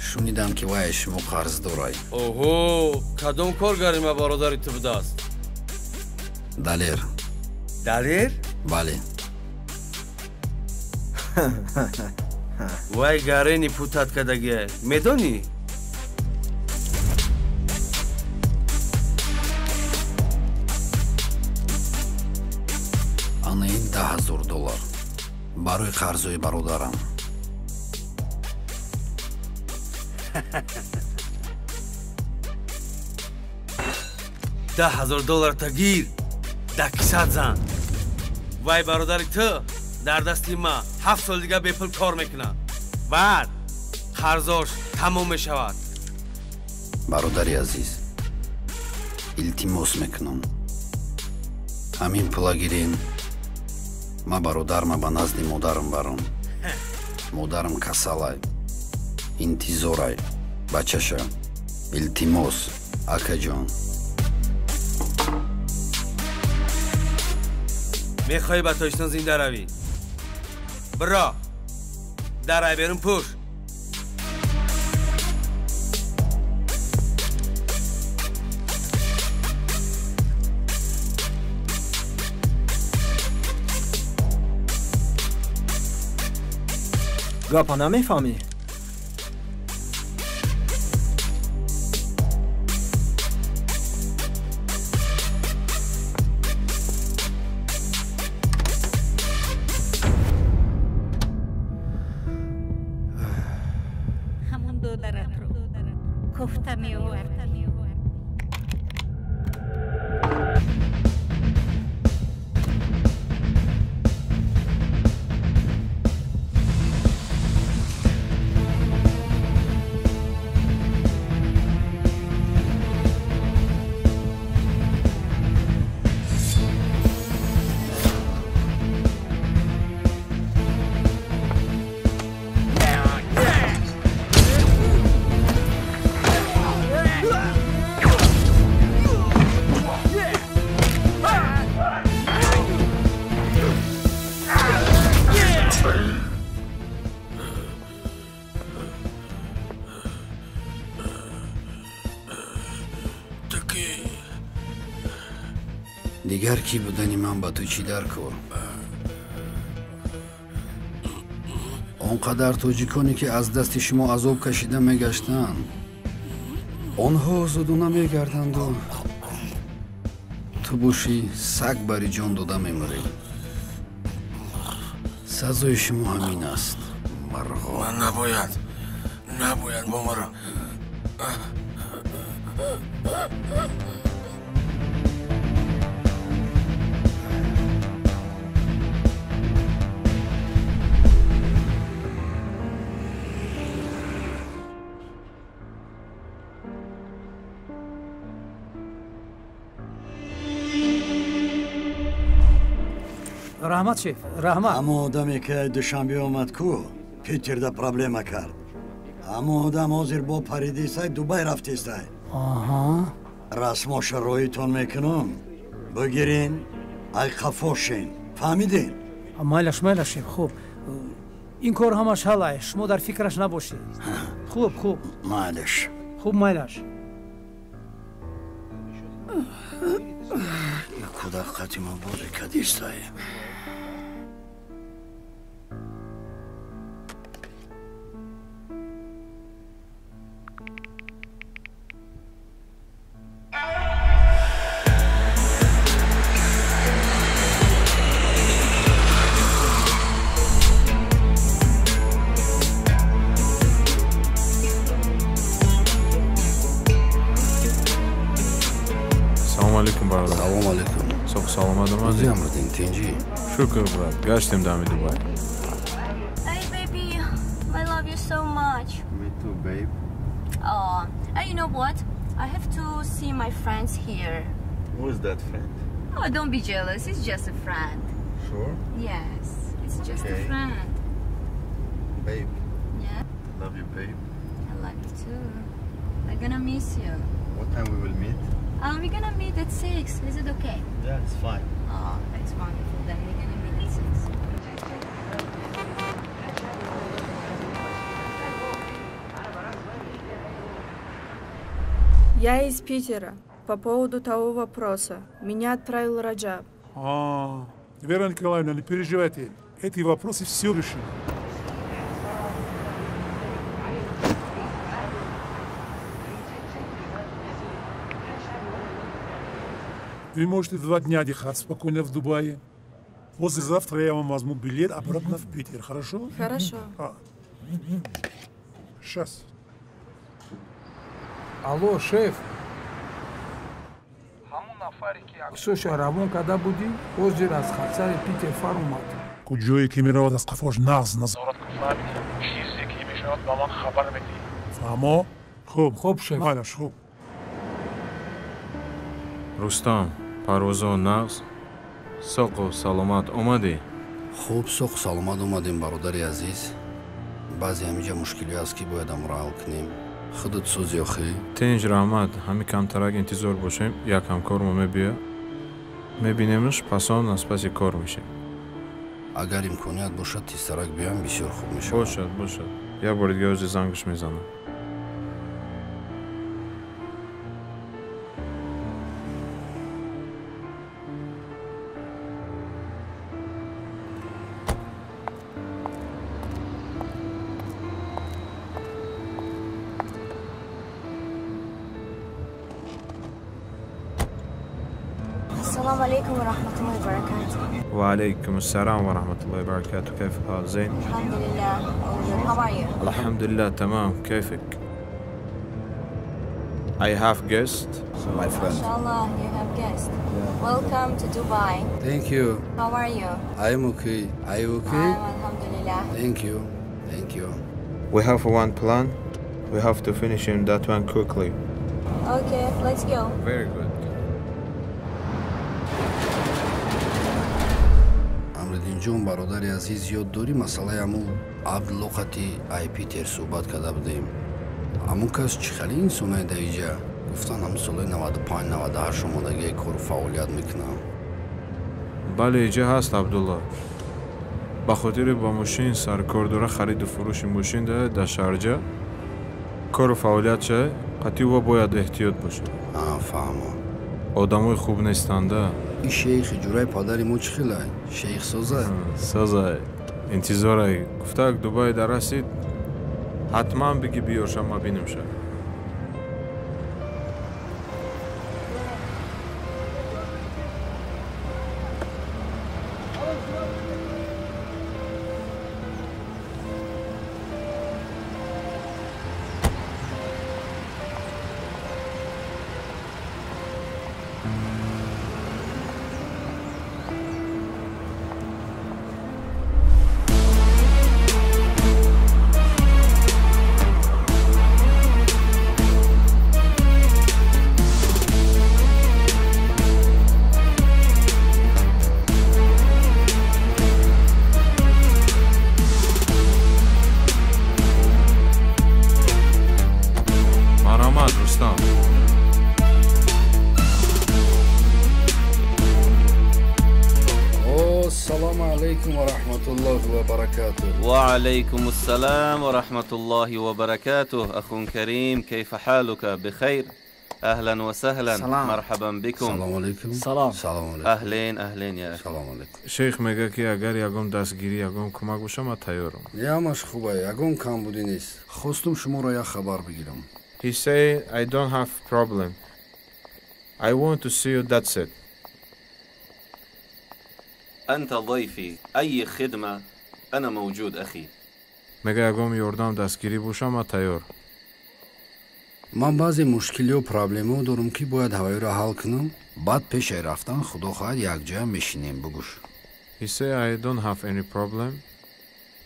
Шунидам, ки вай аз шумо қарздорай. Оҳо, кадом коргари ма бародари ту будааст? Далер. Далер? Бале. Вай гарени путат кардагия, медонӣ? Ана ин 10 000 доллар барои қарзои бародарам. 10 000 долларта гир, да кисат зан. Вай бародари ту дар дасти ма 7 сол дига бепул кор мекунад. Баъд қарзош тамом мешавад. Бародари азиз, илтимос мекунам. Ҳамин пула гирен, ма бародарма ба назди модарам барам. Модарам касалай, интизорай, бачаша. Илтимос, акаҷон. Мехоҳӣ ба Тоҷикистон зинда равӣ? Биро, дарай берун пӯш. Гапа намефаҳмӣ? Ҳамон додаратро кофта меовард. Дигар кӣ будани ман ба ту чӣ дар кор? Он қадар тоҷиконе ки аз дасти шумо азоб кашида мегаштанд, онҳо озодона мегарданду ту бошӣ саг бари ҷон дода мемурӣ. Сазои шумо ҳамин аст, марғо. Ман набояд бомарам. Раҳмат, шеф, раҳмат. Ҳамон одаме ки Душанбе омад ку, Питерда проблема кард. Ҳамон одам ҳозир бо паридисай Дубай рафтистай. Расмоша роитон мекунам, бигирин, ай қафошин. Фаҳмидин? Майлаш, майлаш, шеф, хуб. Ин кор ҳамаш ҳалай, шумо дар фикраш набошед. Хуб, хуб. Майлаш. Хуб, майлаш. Кӯдак қати мо бозӣ кадистай. Салом алейкум. Соҳ саломат омадӣ? Амридин, тинҷӣ? Шукр, брат. Гаштем дами Дубай. Hey baby, I love you so much. Me too, babe. Oh, and you know what? I have to see my friends here. Who is that friend? Oh, don't be jealous. It's just a friend. Sure? Yes, it's just okay. A friend. Babe. Yeah? Love you, babe. I love you too. I'm gonna miss you. What time we will meet? We're gonna meet at 6. Is it okay? Yeah, it's fine. Oh, that's wonderful. Then we're gonna meet at 6. Я из Питера. По поводу того вопроса. Меня отправил Раджаб. А, Вера Николаевна, не переживайте. Эти вопросы все решены. Вы можете 2 дня отдыхать спокойно в Дубае. Послезавтра я вам возьму билет обратно в Питер, хорошо? Хорошо. Сейчас. Алло, шеф. Ҳамон нафаре ки аксоша равон карда будӣ, ҳозир аз хатсари Питер фаромад. Куҷое ки меравад аз қафош нағз назорат кун, фаҳмидӣ? Чизе ки мешавад, ба ман хабар медиҳӣ. Фаҳмо? Хуб. Хуб, шеф. Майлаш, хуб. Рустам, парвозо нағз, соқу саломат омадӣ? Хуб, соқу саломат омадем, бародари азиз. Баъзе ҳамиҷа мушкилӣ аст, ки бояд амро ҳал кунем. Худат сӯзи охӣ? Тинҷ, раҳмат. Ҳами камтарак интизор бошем, як ҳамкормо мебиёд, мебинемш, пасон аз паси кор мешем. Агар имконият бошад, тезтарак биёям, бисёр хуб мешавад. Бошад, бошад. Як бори дига ози зангш мезанам. السلام عليكم ورحمة الله وبركاته. وعليكم السلام ورحمة الله وبركاته. كيف الحال؟ زين؟ الحمد لله. How are you? الحمد لله تمام. كيفك؟ I have guest. My friend. ما شاء الله, you have guest. Yeah. Welcome to Dubai. Thank you. How are you? I'm okay. Are you okay? I'm alhamdulillah. Thank you. Thank you. We have one plan. We have to finish him that one quickly. Okay, let's go. Very good. Амриддинҷон, бародари азиз, ёд дорӣ масъалаи ҳамун Абдуллоқати ай Питер суҳбат карда будем? Ҳамун кас чӣ хеле инсонае дар иҷа? Гуфтан ҳамун солҳои 95-98 омодагии кору фаъолият мекунам. Бале, иҷа ҳаст Абдулло. Ба хотири ба мошин саркор дора, хариду фурӯши мошин дар Шарҷа кору фаъолият ша, қатъи ва бояд эҳтиёт бошад. Фаҳмам. Одамои хуб нестанда. Ин шейхи ҷураи падари мо чӣ хелай? Шейх созай? Созай. Интизорай. Гуфтак Дубай дар расид, ҳатман биги биёрша, ма бинемша. وعليكم السلام ورحمة الله وبركاته. أخ كريم، كيف حالك؟ بخير؟ أهلا وسهلا. سلام. مرحبا بكم. السلام عليكم. سلام. السلام عليكم. أهلين أهلين يا أخي. السلام عليكم. شیخ میگه که اگر یگم دستگیری یگم کمک باشه ما تیارم. یامش خوبه، یگم کم بودی نیست. خواستم شما را یک خبر بگیرم. He say I don't have problem. I want to see you, that's it. أنت ضيفي، أي خدمة أنا موجود أخي. میگه یگم یوردم دستگیری باشم ما تیار. من بعضی مشکلی و پرابلمو دارم که باید هوایی را حل کنم. بعد پیش رفتن خدا خواهد یک جای میشینیم. بگوش. He say I don't have any problem,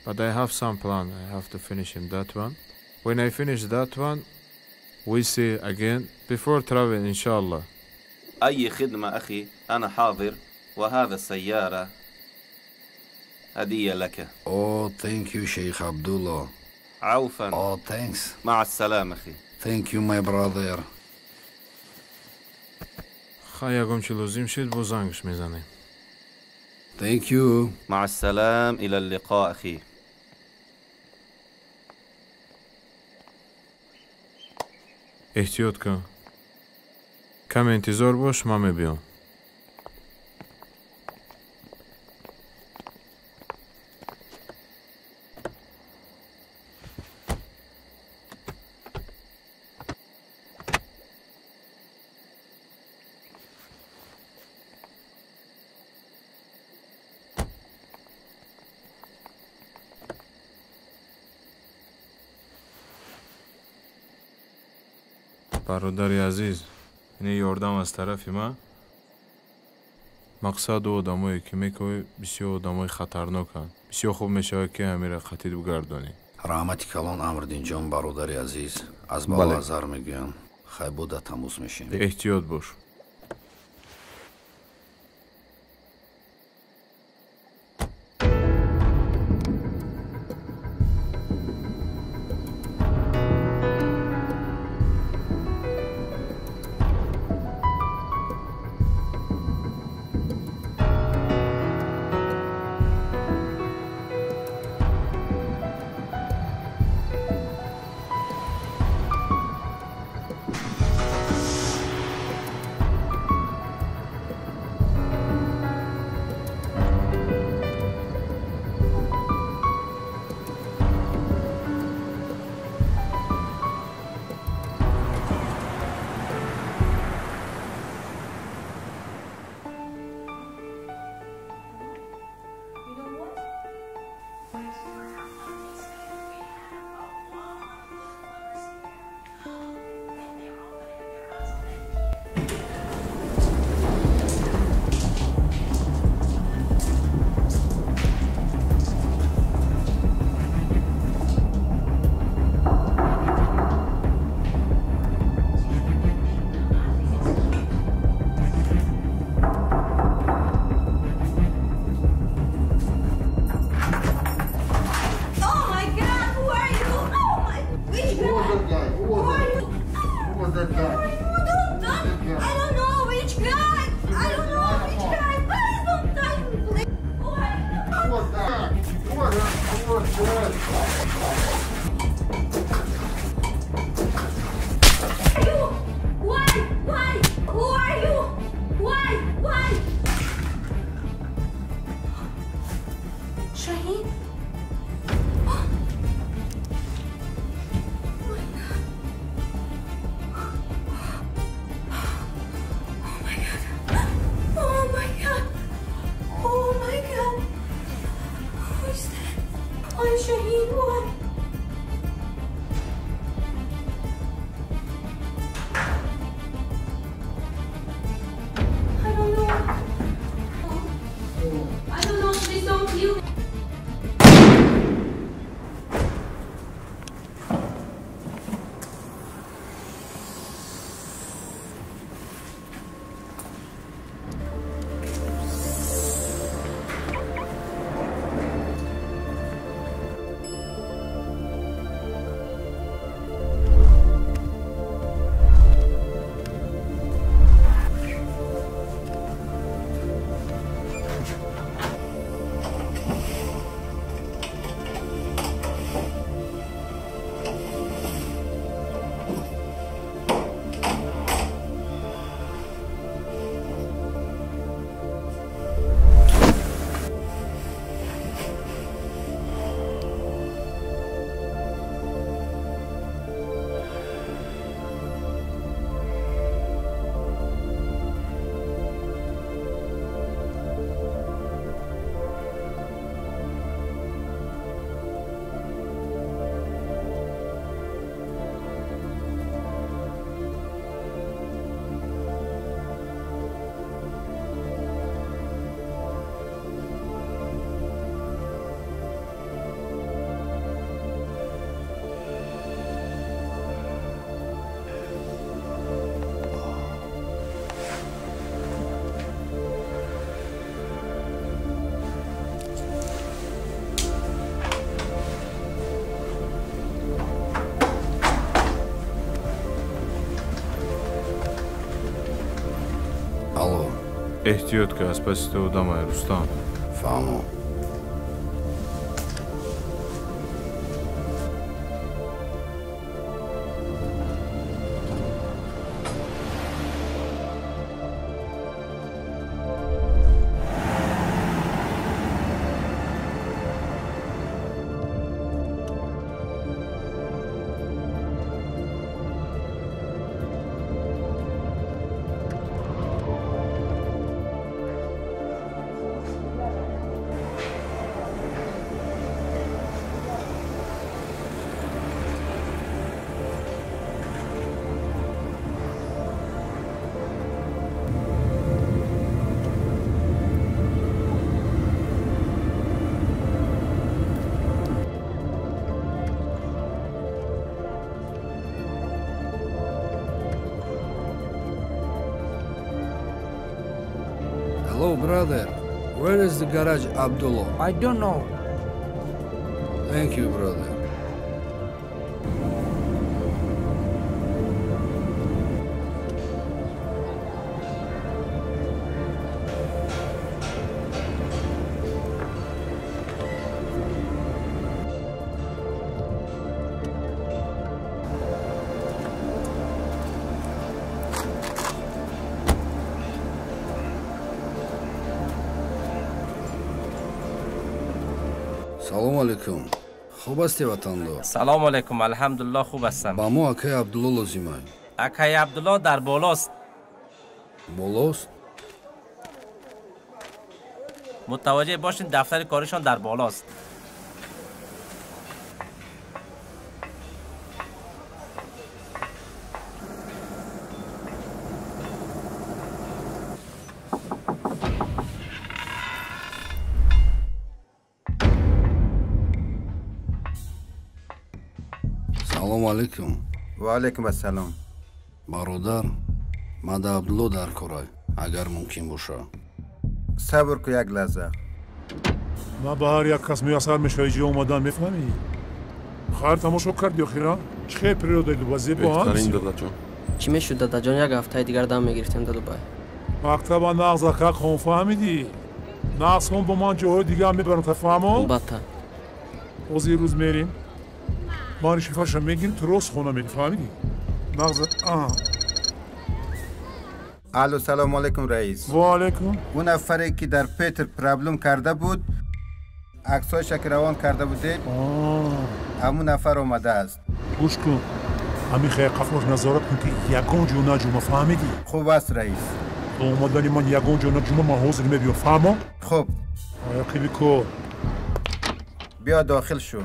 but I have some plan. I have to finish him that one. When I finish that one, we see again before travel inshallah. أي خدمة أخي أنا حاضر، وهذا السيارة هدية لك. Oh, thank you شيخ عبدالله. عوفا. Oh, thanks. مع السلامة أخي. Thank you my brother. خی یگم چی لازم شد با زنگش میزنیم. Thank you. مع السلام، إلى اللقاء أخي. احتیاط کن. کم انتظار باش، من میبیام. бародари азиз, ин ёрдам аз тарафи ман. Мақсаду одамое ки мекоӣ бисёр одамои хатарноканд. Бисёр хуб мешавад ки ҳамира қатид бигардонӣ. Раҳмати калон, Амриддинҷон, бародари азиз. Аз бало азар мегӯям. Хай, буда тамос мешем. Эҳтиёт бош. Эҳтиёт ки аз паси ту одамай, Рустам. Фаҳмо. Brother, where is the garage Abdullah? I don't know. Thank you, brother. Салом алейкум. Хуб ҳастӣ, ватандор? Салом алейкум, алҳамдулиллоҳ, хуб ҳастам. Ба мо акаи Абдулло лозимай. Акаи Абдулло дар болост. Болост? Мутаваҷҷеҳ бошед, дафтари коришон дар болост. Салом алейкум. Ва алейкум ассалом. Бародар, ман да Абдулло дар корай, агар мумкин боша. Сабр ку як лаҳза. На ба ҳар як кас муяссар мешавӣ ҷо омадан, мефаҳмӣ? Хайр, тамошо кардӣ охира? Чӣ хел природаи Дубай зебо аст? Беҳтарин, дадаҷон. Чӣ мешуд, дадаҷон, як ҳафтаи дигар дам мегирифтем да Дубай. Мактаба нағз ака хон, фаҳмидӣ? Нағз хон, бо ман ҷоҳои дигар мебарам, та фаҳмо? Албатта. Ҳозир рӯз мерем. Ман шифаша мегирим, ту рост хона мери, фаҳмидӣ? Нағз. Алло, салому алейкум, раис. Ва алейкум. Он нафаре ки дар Петр проблем карда буд, аксҳояша ки равон карда будед, ҳамун нафар омадааст. Гӯш кун, ҳамин хел қафош назорат кун, ки ягон ҷо наҷума, фаҳмидӣ? Хуб аст, раис. То омадани ман ягон ҷо наҷума, ман ҳозир мебиём, фаҳмо? Хуб. Аяқиби кор. Биё дохил шу.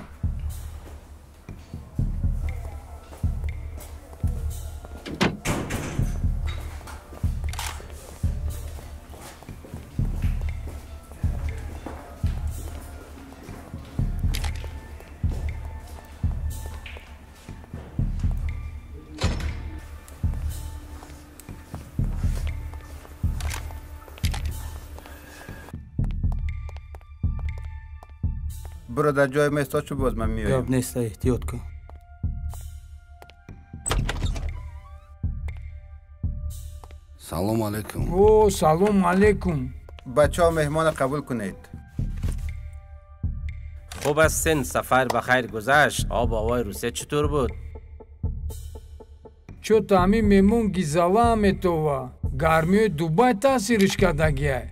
Биро дар ҷои место чӯ, боз ман меоям. Гап нест, эҳтиёт кун. Салом алейкум. О, салом алейкум. Бачаҳо, меҳмона қабул кунед. Хуб ҳастин? Сафар ба хайр гузашт? Об ҳавои Русия чӣ тур буд? Чё-то ҳамин меҳмон Гизала Аметова гармиёи Дубай таъсириш кардагиай.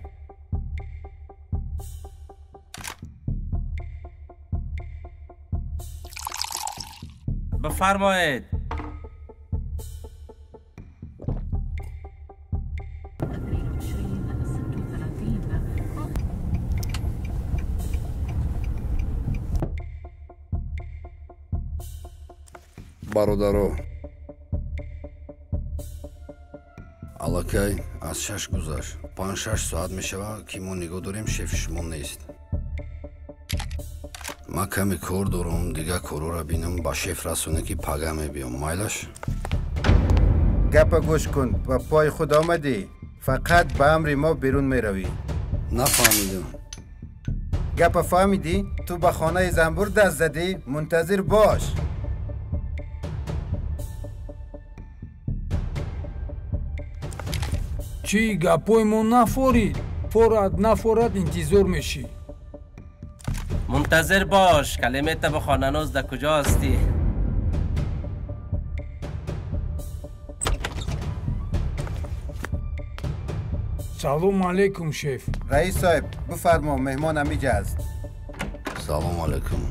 Бифармоед. Бародаро, аллакай аз 6 гузашт. 5-6 соат мешавад, ки мо нигоҳ дорем, шефи шумо нест. Ман каме кор дорам, дигар корҳоро бинам, ба шеф расоне, ки пага мебиём. Майлаш? Гапа гӯш кун, ба пои худ омадӣ, фақат ба амри мо берун меравӣ. Нафаҳмидам. Гапа фаҳмидӣ? Ту ба хонаи занбур даст задӣ, мунтазир бош. Чӣ гапҳои мо нафорид? Форад нафорад интизор мешӣ. Мунтазир бош, калимета бихоҳ, нанӯз дар куҷо ҳастӣ? Салом алейкум, шеф. Раис соҳиб, бифармо, меҳмон ҳамиҷа аст. Салом алейкум.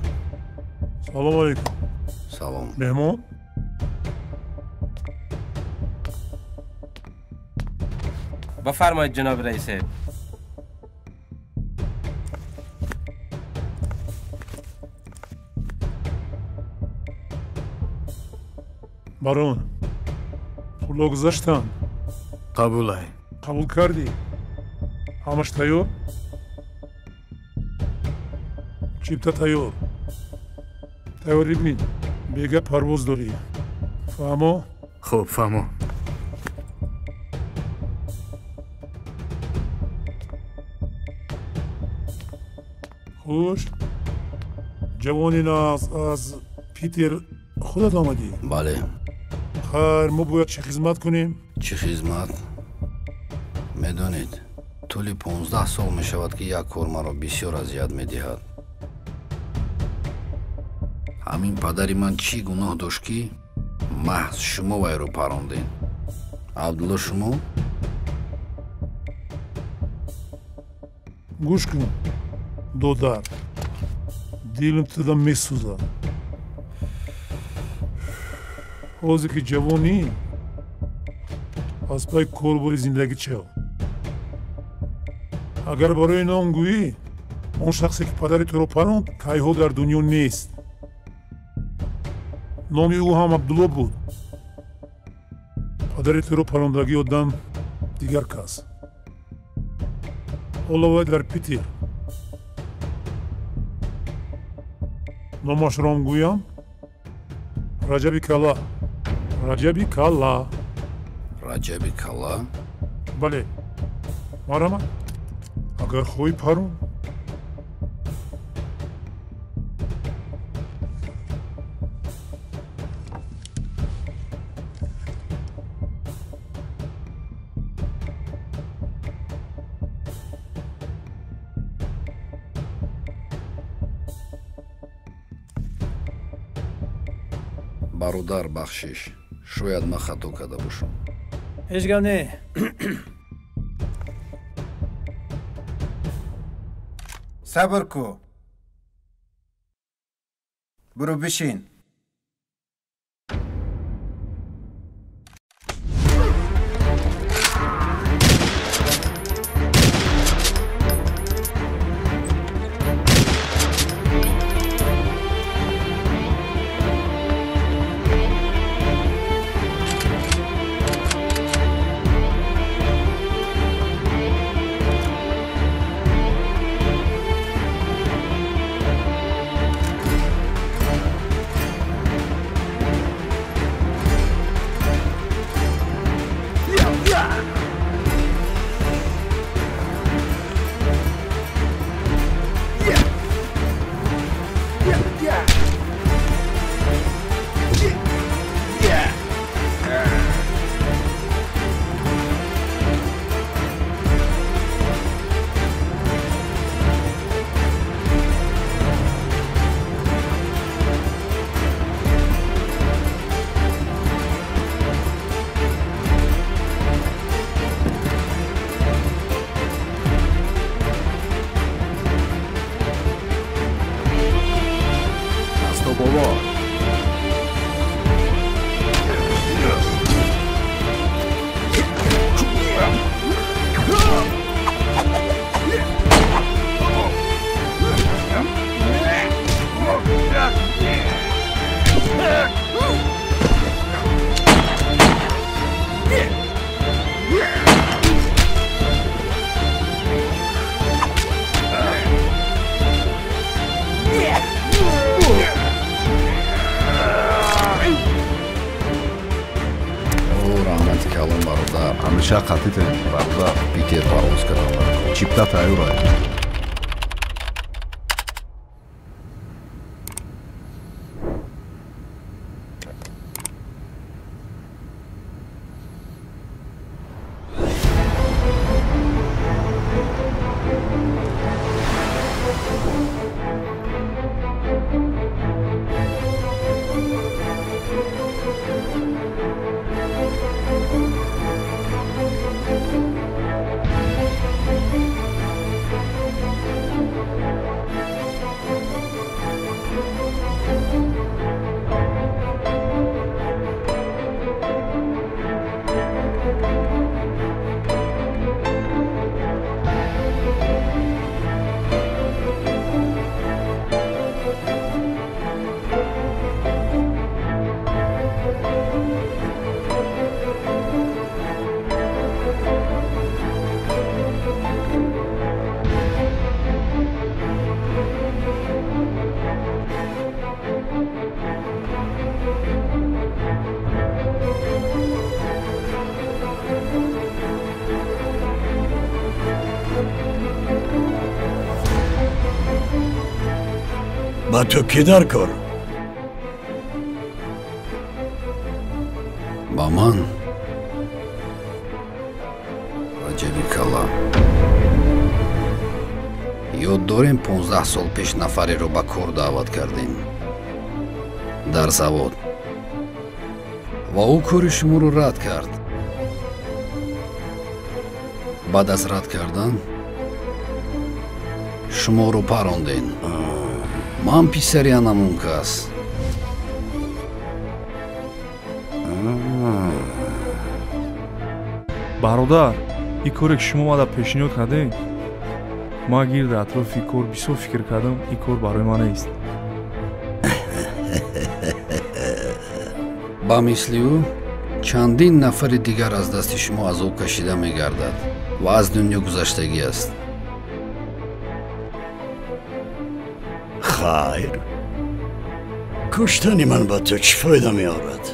Салом алейкум. Салом. Меҳмон? Бифармоед, ҷаноби раис соҳиб. Барон, пуло гузаштанд. Қабулай. Қабул кардӣ? Ҳамаш тайёр? Чипта тайёр. Тайёрӣ бин, бега парвоз дорӣ. Фаҳмо? Хуб, фаҳмо. Хуш, ҷавони нағз, аз Питер худат омадӣ? Бале. Хайр, мо бояд чӣ хизмат кунем? Чӣ хизмат? Медонед, тӯли 15 сол мешавад, ки як кор маро бисёр азият медиҳад. Ҳамин падари ман чӣ гуноҳ дошт, ки маҳз шумо вайро парондед? Абдулло, шумо? Гӯш кун, додар, дилам туда месӯзад. Ҳозир ки ҷавонӣ, аз пай корбори зиндагӣ чав. Агар барои ном гӯӣ, он шахсе ки падари туро паронд, кайҳо дар дунё нест. Номи ӯ ҳам Абдулло буд. Падари туро парондагӣ одам дигар кас. Ҳоло вай дар Питер. Номашро ҳам гӯям? Раҷаби Кала. Раҷаби Кала. Раҷаби Кала? Бале. Марҳамат, агар хоҳӣ, парон. Бародар, бахшиш, шояд ман хато карда бошам. Ҳеҷ гап не. Сабр ку, буру бишин. Ҳамеша қатитем, бародар. Питер парвоз кардам. Чипта тайёр. Ба ту кӣ дар кор? Ба ман Раҷаби Кала. Ёд дорем 15 сол пеш нафареро ба кор даъват кардем дар завод ва ӯ кори шуморо рад кард. Баъд аз рад кардан шуморо парондем. Ман писари анамун кас. Бародар, ин коре ки шумо мада пешниҳод кардем, ман гирди атрофи кор бисёр фикр кардам, ин кор барои ман нест. Ба мисли ӯ чандин нафари дигар аз дасти шумо азоб кашида мегардад ва аз дунё гузаштагӣ аст. Хайр, куштани ман ба ту чӣ фоида меорад?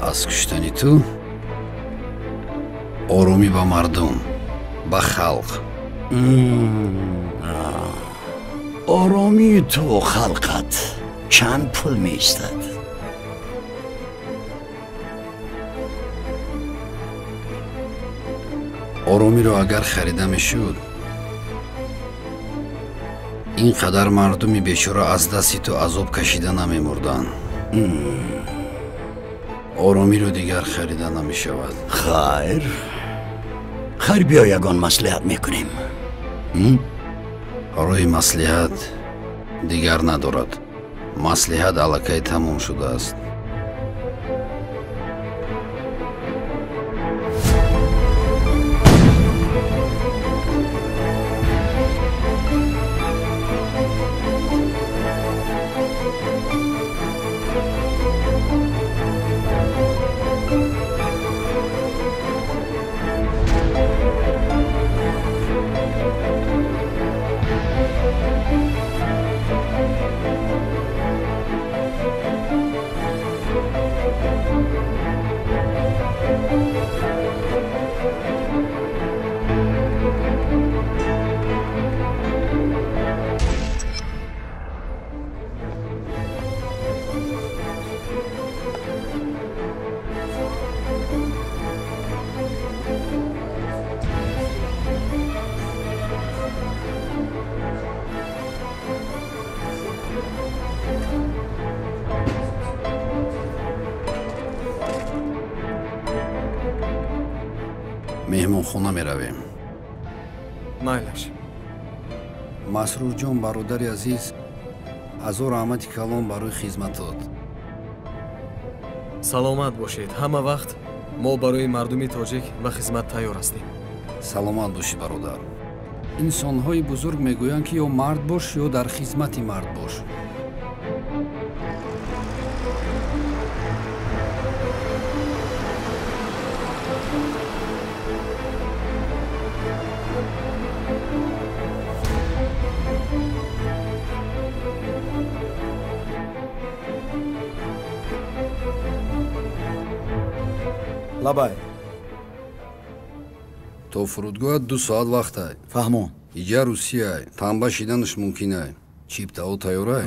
Аз куштани ту оромӣ ба мардум, ба халқ. Оромии ту халқат чанд пул меистад? Оромиро агар харида мешуд, ин қадар мардуми бечора аз дасти ту азоб кашида намемурданд. Оромиро дигар харида намешавад. Хайр, хайр, биё ягон маслиҳат мекунем. Роҳи маслиҳат дигар надорад. Маслиҳат аллакай тамом шудааст. Меҳмонхона меравем. Майлаш. Масрурҷон, бародари азиз, ҳазор раҳмати калон барои хизматот. Саломат бошед. Ҳама вақт мо барои мардуми тоҷик ба хизмат тайёр ҳастем. Саломат бошӣ, бародар. Инсонҳои бузург мегӯянд, ки ё мард бош, ё дар хизмати мард бош. Лабай. То фурудгоҳ 2 соат вақтай. Фаҳмо. Иҷа Русияй, танба шиданаш мумкинай. Чиптао тайёрай?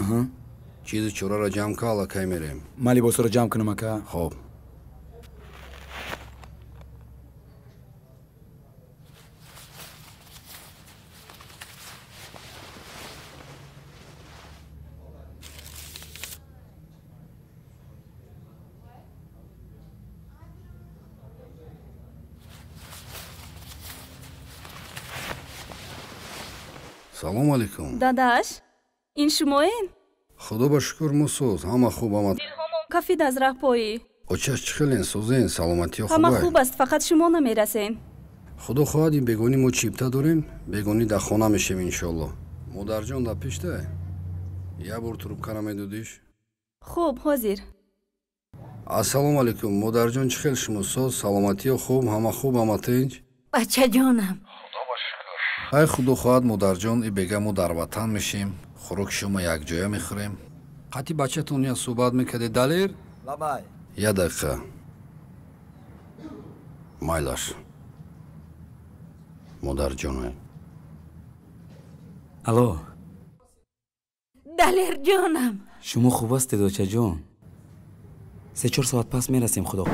Чизи чораро ҷамъ ка, аллакай мерем. Ман либосро ҷамъ кунам, ака? Хоб. Салом алейкум. Дадаш, ин шумоен? Худо ба шукр, мо соз, ҳама хуб омад. Кафид аз раҳпоӣ. Очаш чӣ хелен, созен, саломатиё Ҳама хубай? хуб аст, фақат шумо намерасен. Худо хоҳад, ин бегонӣ мо чипта дорем, бегонӣ дар хона мешем иншоалло. Модарҷон дар пештай? Як бор трубкара медодиш? Хуб, ҳозир. Ассалому алейкум, модарҷон, чӣ хел шумо соз, саломатиё хуб, ҳама хуб, ҳама тинҷ? Бачаҷонам. Ай худо хоҳад, модарҷон, и бега мо дар ватан мешем, хӯроки шумо якҷоя мехӯрем. Қатъи бачатон я суҳбат мекардед, Далер? Лабай. Як дақиқа. Майлаш. Модарҷоне. Алло. Далер ҷонам. Шумо хуб ҳастед, очаҷон? 3-4 соат пас мерасем, худо.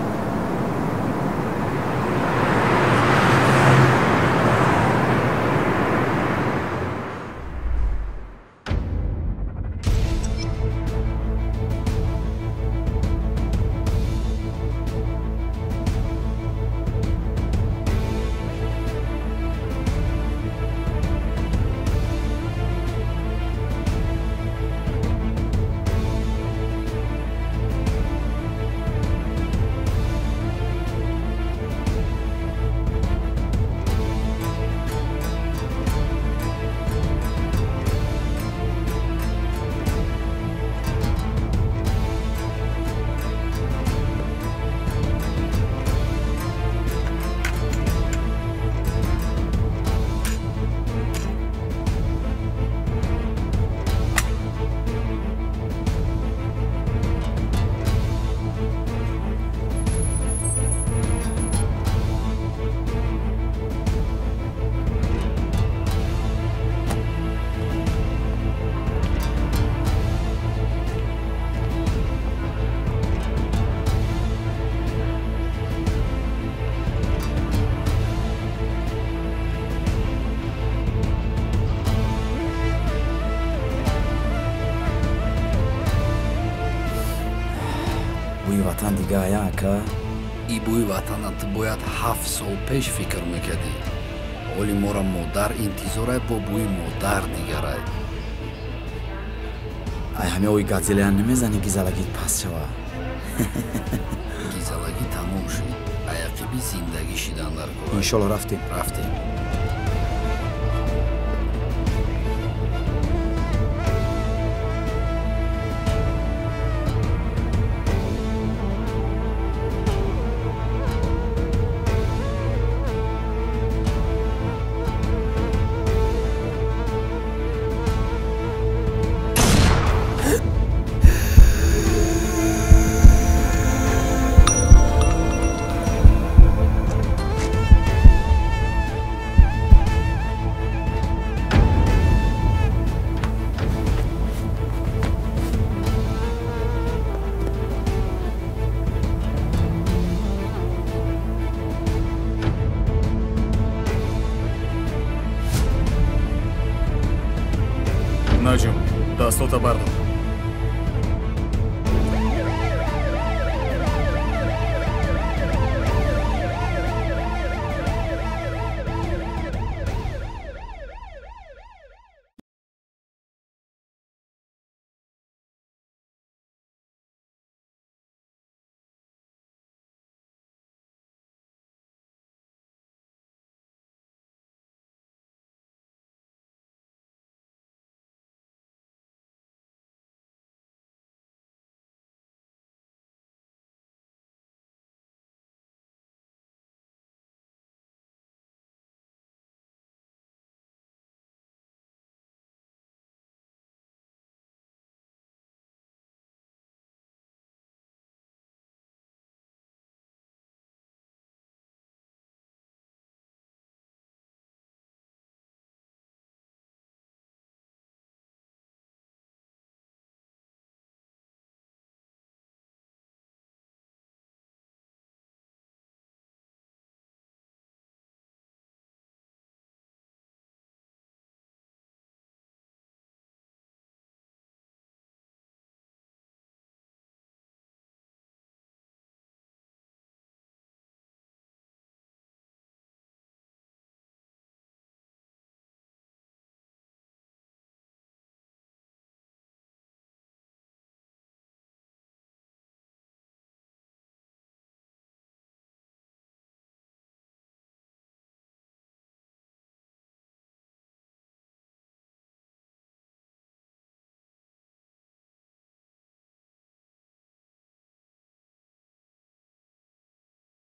Ватан дига ая, ака? И бӯи ватана ту бояд 7 сол пеш фикр мекардӣ. Ҳоли мора модар интизорай, бо бӯи модар дигарай. Ай ҳаме ои гадзелеян намезанӣ, гизалагит паст шава. Гизалагӣ тамом шуд. Аяқиби зиндагӣ шидан дар кор. Иншолло, рафтем. Рафтем. Наҷм, дастота бардор.